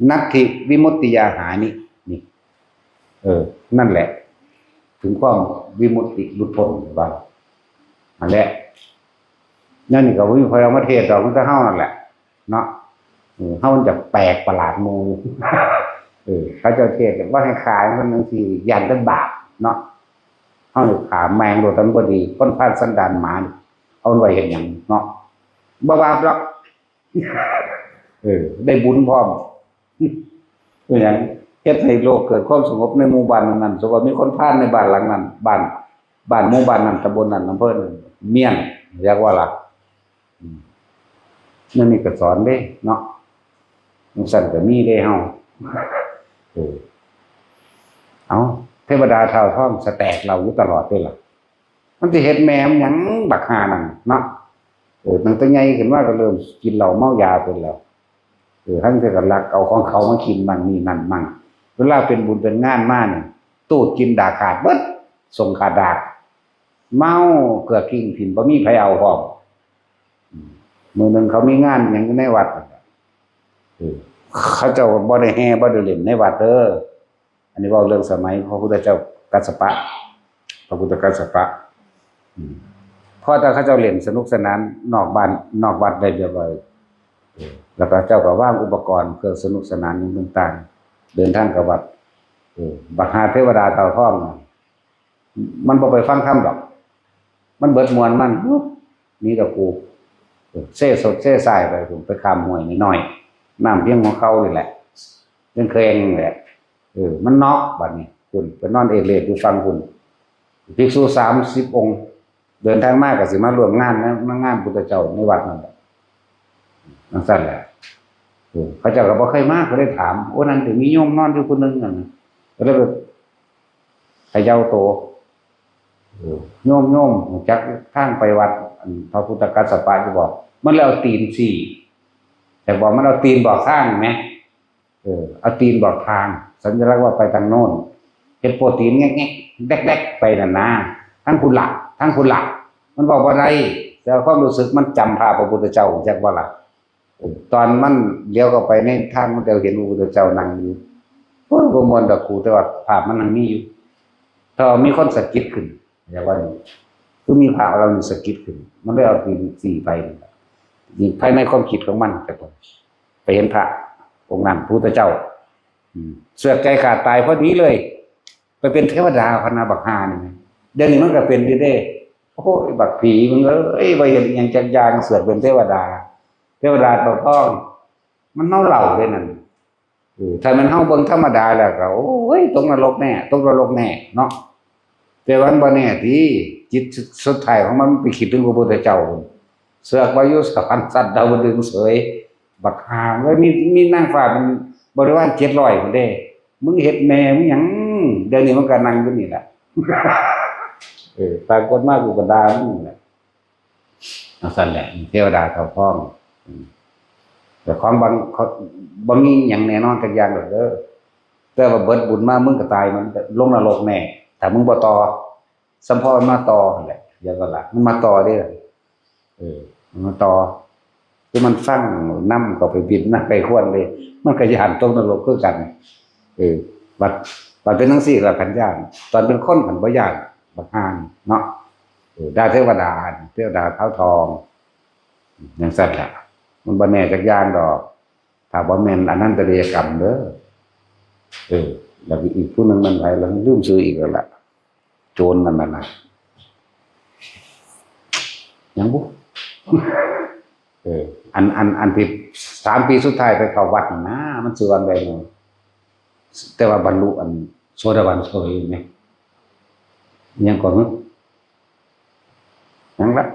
นัตถิวิมุตติยาหานิ นี่ เออ นั่นแหละ ถึงความวิมุตติหลุดพ้นว่า อันแหละ นั่นนี่ก็บ่มีใครเอามาเทศน์ดอก มันก็เฮานั่นแหละ เนาะ เออ เฮามันจะแปลกประหลาดหมู่ เออ เขาเจ้าเทศน์ว่าให้ขายมันจั่งซี้ ย้านแต่บาปเนาะ เฮานี่ฆ่าแม่งโลด มันบ่ดี คนพาลสันดานหมานี่ เอามันไว้เฮ็ดหยังเนาะ บ่บาปดอก เออ ได้บุญพร้อม เป็นหยัง เฮ็ดให้โลกเกิดความสงบในหมู่บ้านนั้นๆ สมมุติว่ามีคนพาลในบ้านหลังนั้น บ้าน บ้านหมู่บ้านนั้น ตำบลนั้น อำเภอนั้น เมี้ยน เรียกว่าล่ะ อืม นั่นนี่ก็สอนเด้เนาะ จั่งซั้นก็มีเด้เฮา เออ เอ้า เทวดาท้าวทองสแตกเหล้าอยู่ตลอดเด้ล่ะ มันสิเฮ็ดแม่มันหยังบักห่านั่นเนาะ เออ ตั้งแต่ใหญ่ขึ้นมาก็เริ่มกินเหล้าเมายาเป็นแล้ว เออ ทั้งที่ก็ลักเอาของเขามากินมั่งนี่นั่นมั่ง เวลาเป็นบุญเป็นงานมานี่ ตูดกินดากขาดเบิด ส่งขาดดาก เมาเกลือกิ้งถิ่ม บ่มีไผเอาพร้อม อืม มื้อหนึ่งเขามีงานหยังอยู่ในวัด เออ เขาเจ้าบ่ได้แห่บ่ได้เล่นในวัดเด้อ อันนี้เว้าเรื่องสมัยพระพุทธเจ้ากัสสปะ พระพุทธกัสสปะ อืม พอแต่เขาเจ้าเล่นสนุกสนานนอกบ้านนอกวัดได้เรียบร้อย เออ แล้วก็เจ้าก็วางอุปกรณ์เครื่องสนุกสนานอย่างต่างๆ เดินทางเข้าวัด เออ บักห่าเทวดาท้าวทองน่ะ มันบ่ไปฟังธรรมดอก มันเบิดม่วนมัน ปุ๊บ หนีตะกู เซสดเซสายไปผมไปข้ามห้วยน้อยๆน้ำเพียงหัวเข่าเลยแหละเพียงเคยงแหละเออมันเนาะบัดนี้คุณไปนอนเอเรดอยู่ฟังคุณภิกษุสามสิบองค์ เดินทางมากก็สิมาร่วมงานนะมางานพุทธเจ้าในวัดนั่นแหละนั่นสั้นแหละเออเขาเจ้าก็บ่เคยมาเขาได้ถามโอ้นั่นถึงมีโยมนอนอยู่คนหนึ่งนั่นก็เลยแบบขย่าโตโยมโยมจักทางไปวัดพระพุทธกัสสปะอยู่บอกมันเลยเอาตีนสี่แต่บอกมันเอาตีนบอกทางไหม เออเอาตีนบอกทาง สัญลักษณ์ว่าไปทางโน้นเห็ดโปตีนแงกแงกแดกแดกไปนั่นนะทั้งคุณหลักทั้งคุณหลักมันบอกว่าได้แต่ความรู้สึกมันจำภาพพระพุทธเจ้าจากว่าละตอนมันเลี้ยวเข้าไปในทางมันเดียวเห็นพระพุทธเจ้านั่งอยู่โอ้ยบ่มวนดอกครูแต่ว่าภาพมันยังมีอยู่ถ้ามีคนสะกิดขึ้นอย่างว่านี้คือมีภาพเรานี่สะกิดขึ้น มันได้เอาตีนสี่ไปนี่ภายในความคิดของมันแต่ก่อน ไปเห็นพระองค์นั้นพระพุทธเจ้าเสือกใจขาดตายพอดีเลย ไปเป็นเทวดาพนาบักฮานี่เดี๋ยวนี้มันก็เป็นดีเด้โอ้ยบักผีมึงเอ้ยไปเห็นอย่างจักยางเสือกเป็นเทวดา เทวดาตัวทองมันเมาเหล้าเลยนั่นถ้ามันเฮาเบิ่งธรรมดาแล้วก็โอ้ยตกนรกแน่ตกนรกแน่เนาะแต่วันบ่แน่ที่จิตสุดท้ายของมันไปคิดถึงพระพุทธเจ้าเสือกว่าอยู่สวรรค์สัตว์ดาวดึงเสย บักหาเลยมีมีนางฟ้าเป็นบริวารเจ็ดร้อยคนเด้ มึงเห็ดแม่มึงหยังเดี๋ยวนี้มันก็นั่งอยู่นี่แหละเออปรากฏมากูก็ด่ามึงแหละเอาสั่นแหละเทวดาเขาพ้องแต่ของบางเขาบ่มีอย่างแน่นอนกันอย่างเด้อแต่ว่าเบิดบุญมามึงก็ตายมันลงนรกแน่ถ้ามึงบ่ต่อสัมพอมาต่อแหละเดี๋ยวก็ละมันมาต่อเด้อ เออมันมาต่อคือมันฟังนำก็ไปบิดนะไปควนเลย มันก็ย่านตกนรกคือกัน เออบัดบัดเป็นทั้งสี่ละขันย่านตอนเป็นคนขันบ่ย่านบักฮานเนาะเออได้เทวดาเทวดาเท้าทองอย่างสั้นแหละมันบ่แน่จักอย่างดอก ถ้าบ่แม่นอันนั้นตริยกรรมเด้อเออแล้วอีกผู้หนึ่งมันไปแล้วลืมซื้ออีกแล้วล่ะ โจรนั่นน่ะนะยังบุเอออันอันอันที่สามปีสุดท้ายไปเข้าวัดนะมันซื้อวันใดเนาะแต่ว่าบรรลุอันโสดาบันเฉยไหมยังก่อนยังละ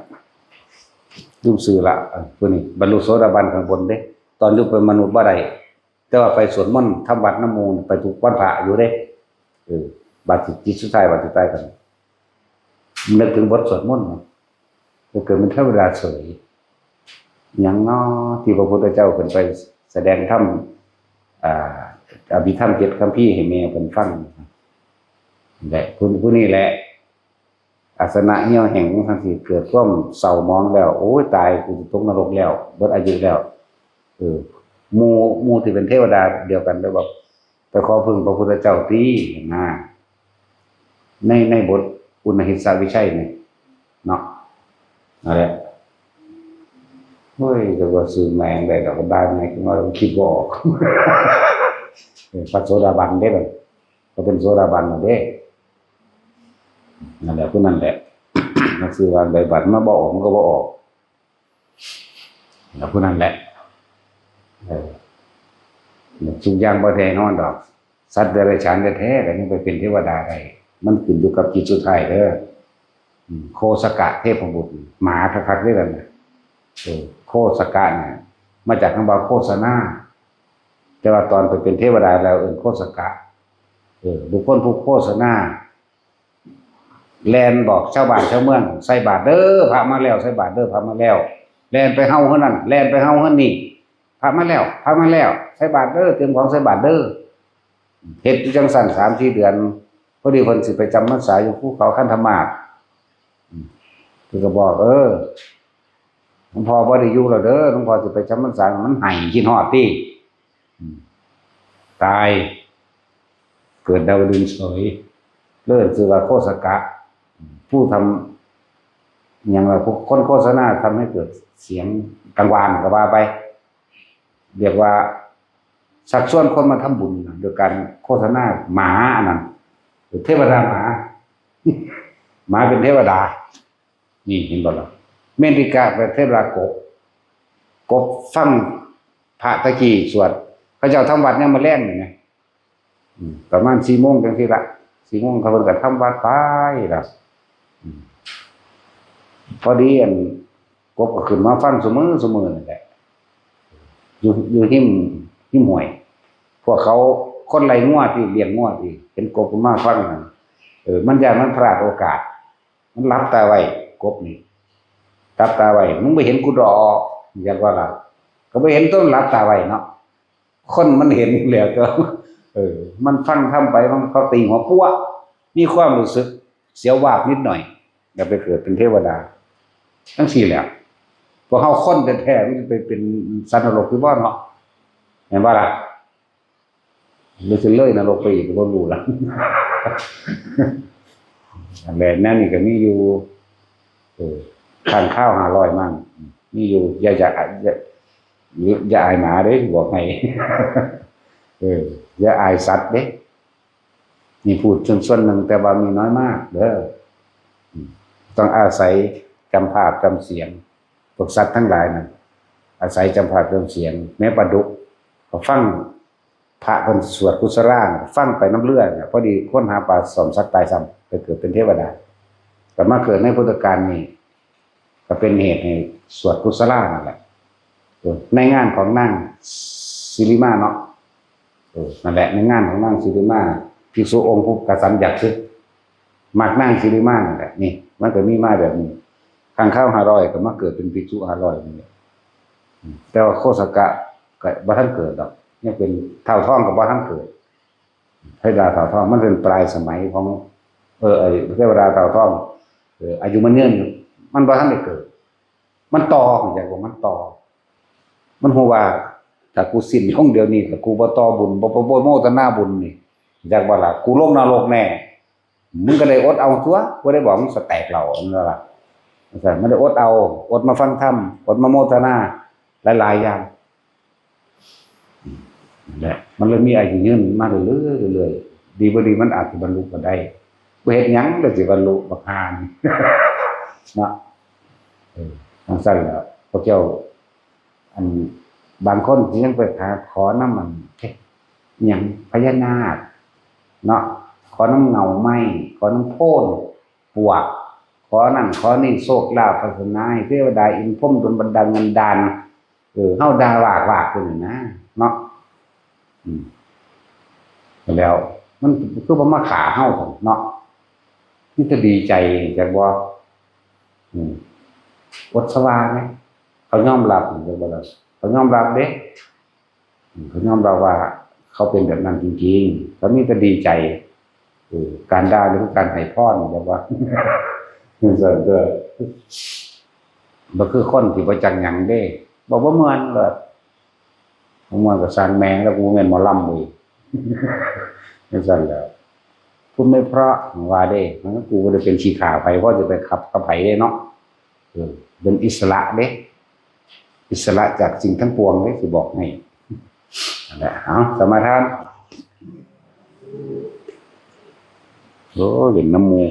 ดูซื้อละตัวนี้บรรลุโสดาบันข้างบนเด้ตอนอยู่เป็นมนุษย์บ่ได้แต่ว่าไปสวดมนต์ทำวัดน้ำมูลไปทุกวันพระอยู่เด้เออบาดจิตสุดท้ายบาดจิตตายกัน นึกถึงบทสวดมนต์นะก็เกิดเป็นเทวดาเฉยอย่างน้อที่พระพุทธเจ้าเป็นไปแสดงธรรมอ่าอภิธรรมเจ็ดคัมภีร์ให้แม่เป็นฟังและผู้ผู้นี้แหละอาสนะเหี่ยวแห้งทั้งที่เกิดความเศร้าหมองแล้วโอ้ยตายกูจะตกนรกแล้วเบิดอายุแล้วเออหมู่หมู่ที่เป็นเทวดาเดียวกันเลยว่าไปขอพึ่งพระพุทธเจ้าที่นะ ในในบทอุณหิสวิชัยเนี่ยเนาะอะไรเฮ้ยจะว่าซื้อแมงได้ดอกได้ไงคือว่าคิดบ่ออกพระโสดาบันได้เลยก็เป็นโสดาบันเด้นั่นแหละผู้นั่นแหละนักซื้อวางใบบัตรมาบอกมันก็บอกออกแล้วผู้นั่นแหละเออทุกอย่างบ่แน่นอนดอก สัตว์เดรัจฉานแท้ๆก็ยังไปเป็นเทวดาได้ มันขึ้นอยู่กับจิตสุดท้ายเด้อโคสกะเทพบุตรหมาคักๆเด้อนะโคสกะเนี่ยมาจากคำว่าโฆษณาแต่ว่าตอนไปเป็นเทวดาแล้วเอิ้นโคสกะเออบุคคลผู้โฆษณาแลนบอกชาวบ้านชาวเมืองใส่บาตรเด้อพระมาแล้วใส่บาตรเด้อพระมาแล้วแลนไปเฮาเฮือนนั่นแลนไปเฮาเฮือนนี่พระมาแล้วพระมาแล้วใส่บาตรเด้อเตรียมของใส่บาตรเด้อ เฮ็ดอยู่จั่งซั้นสามสี่เดือนพอดีเพิ่นสิไปจำพรรษาอยู่ภูเขาคันธมาศเพิ่นก็บอกเออหลวงพ่อบ่ได้อยู่แล้วเด้อหลวงพ่อสิไปจำพรรษามันไห้คิดฮอดติตายเกิดดาวดึงเฉยเลิศชื่อว่าโคสกะผู้ทำอย่างไรพวกคนโฆษณาทำให้เกิดเสียงกังวานก็ว่าไป เรียกว่าชักชวนคนมาทำบุญโดยการโฆษณาหมาอันนั้นเทวดาหมาหมาเป็นเทวดานี่เห็นบ่ล่ะเมนติกาเป็นเทวดากบ กบฟังพระตะกี้สวด เขาเจ้าทำวัดยามมื้อแลงนี่นะ อืม ประมาณสี่โมงจังซี่ละ สี่โมงเขาเพิ่นก็ทำวัดไปละ อืม พอดีอันกบก็ขึ้นมาฟังซุมื้อซุมื้อนั่นแหละ อยู่ อยู่ริม ริมห้วย พวกเขาคนไล่งัวติ เลี้ยงงัวติ เห็นกบก็มาฟังนั่น เออ มันย้านมันพลาดโอกาส มันหลับตาไว้ กบนี่ หลับตาไว้ มึงบ่เห็นกูดอก อยากว่าล่ะ ก็บ่เห็น ตัวมันหลับตาไว้เนาะ คนมันเห็นแล้วก็ เออ มันฟังธรรมไป มันเขาตีหัวปัว มีความรู้สึกเสียววาบนิดหน่อย แล้วไปเกิดเป็นเทวดา จั่งซี้แหละ พวกเฮาคนแท้ๆ มันจะไปเป็นสัตว์นรกอยู่บ่เนาะ แม่นบ่ล่ะ หรือสิเลยนรกไปอีกก็บ่รู้ล่ะ อันแหละ แนวนี้ก็มีอยู่ เออ ค้างคาวห้าร้อย มั้ง มีอยู่ อย่า อย่า อย่า อย่าอายหมาเด้ บอกให้ เออ อย่าอายสัตว์เด้ นี่พูดส่วน ส่วนหนึ่ง แต่ว่ามีน้อยมากเด้อ อืม ต้องอาศัยจำภาพจำเสียง พวกสัตว์ทั้งหลายนั่น อาศัยจำภาพจำเสียง แม้ปลาดุก ก็ฟังพระเพิ่นสวดกุศลา ฟังไปนำเรือน่ะ พอดีคนหาปลาสอนสัตว์ตายซ้ำ ไปเกิดเป็นเทวดา ก็มาเกิดในพุทธกาลนี่ ก็เป็นเหตุให้สวดกุศลานั่นแหละ เออ ในงานของนางสิริมาเนาะ เออ นั่นแหละ ในงานของนางสิริมา ภิกษุองค์ผู้กตัญญูกตเวที มักนางสิริมานั่นแหละ นี่ มันก็มีมาแบบนี้ ค้างคาวห้าร้อย ก็มาเกิดเป็นภิกษุห้าร้อย นี่แหละ อืม แต่ว่าโคสกะก็บ่ทันเกิดดอก ยังเป็นท้าวทองก็บ่ทันเกิด เทวดาท้าวทอง มันเป็นปลายสมัยของ เออ ไอ้เทวดาท้าวทอง เออ อายุมันยืนอยู่ มันบ่ทันได้เกิด มันต่อ อยากว่ามันต่อ มันฮู้ว่า ถ้ากูสิ้นลงเดี๋ยวนี้ ถ้ากูบ่ต่อบุญ บ่ บ่ บ่โมทนาบุญนี่ อยากว่าล่ะ กูลงนรกแน่ มึงก็ได้อดเอาตั๊ว บ่ได้บอกมึงสแตกเหล่า นั่นล่ะ มันได้อดเอา อดมาฟังธรรม อดมาโมทนา หลายๆ อย่าง นั่นแหละ มันเลยมีอายุยืนมาเรื่อยๆ เรื่อยๆ ดีบ่ดีมันอาจสิบรรลุก็ได้ บ่เฮ็ดหยังเลยสิบรรลุ บักห่านี่ เนาะ เออ จั่งซั้นแหละ พวกเจ้า อัน บางคนสิยังไปหาขอนำ อัน เอ๊ะ อิหยัง พญานาค เนาะ ขอนำเงาไม้ ขอนำโพนปวก ขอนั่นขอนี่ โชคลาภ วาสนา ให้เทวดาอินพรหมดลบันดาลเงินดาน เออ เฮาด่าวากๆ อยู่นี่นะ เนาะ อืม แล้ว มันคือบ่มาฆ่าเฮาซั่นเนาะ มีแต่ดีใจ จักบ่ อืม อดสว่าไง เขายอมรับ จักบ่ล่ะ เขายอมรับเด้ อืม เขายอมรับว่าเขาเป็นแบบนั้นจริงๆ เขามีแต่ดีใจ เออ การด่านี่คือการให้พร จักบ่ ซั่นเด้อ บ่คือคนที่บ่จักหยังเด้ บอกบ่ม่วนเลย บ่ม่วนก็ซ่างแม่ง แล้วกูแม่นหมอลำเว้ย จั่งซั้นแหละ พูดไม่เพราะว่าเด้ มันก็ กูบ่ได้เป็นขี้ข้าไผ เพราะจะไปขับกับไผเด้เนาะ เออ เป็นอิสระเด้ อิสระจากสิ่งทั้งปวงเด้ สิบอกให้ นั่นแหละ เอา สมาทาน โอ้ เล่นนำหมู่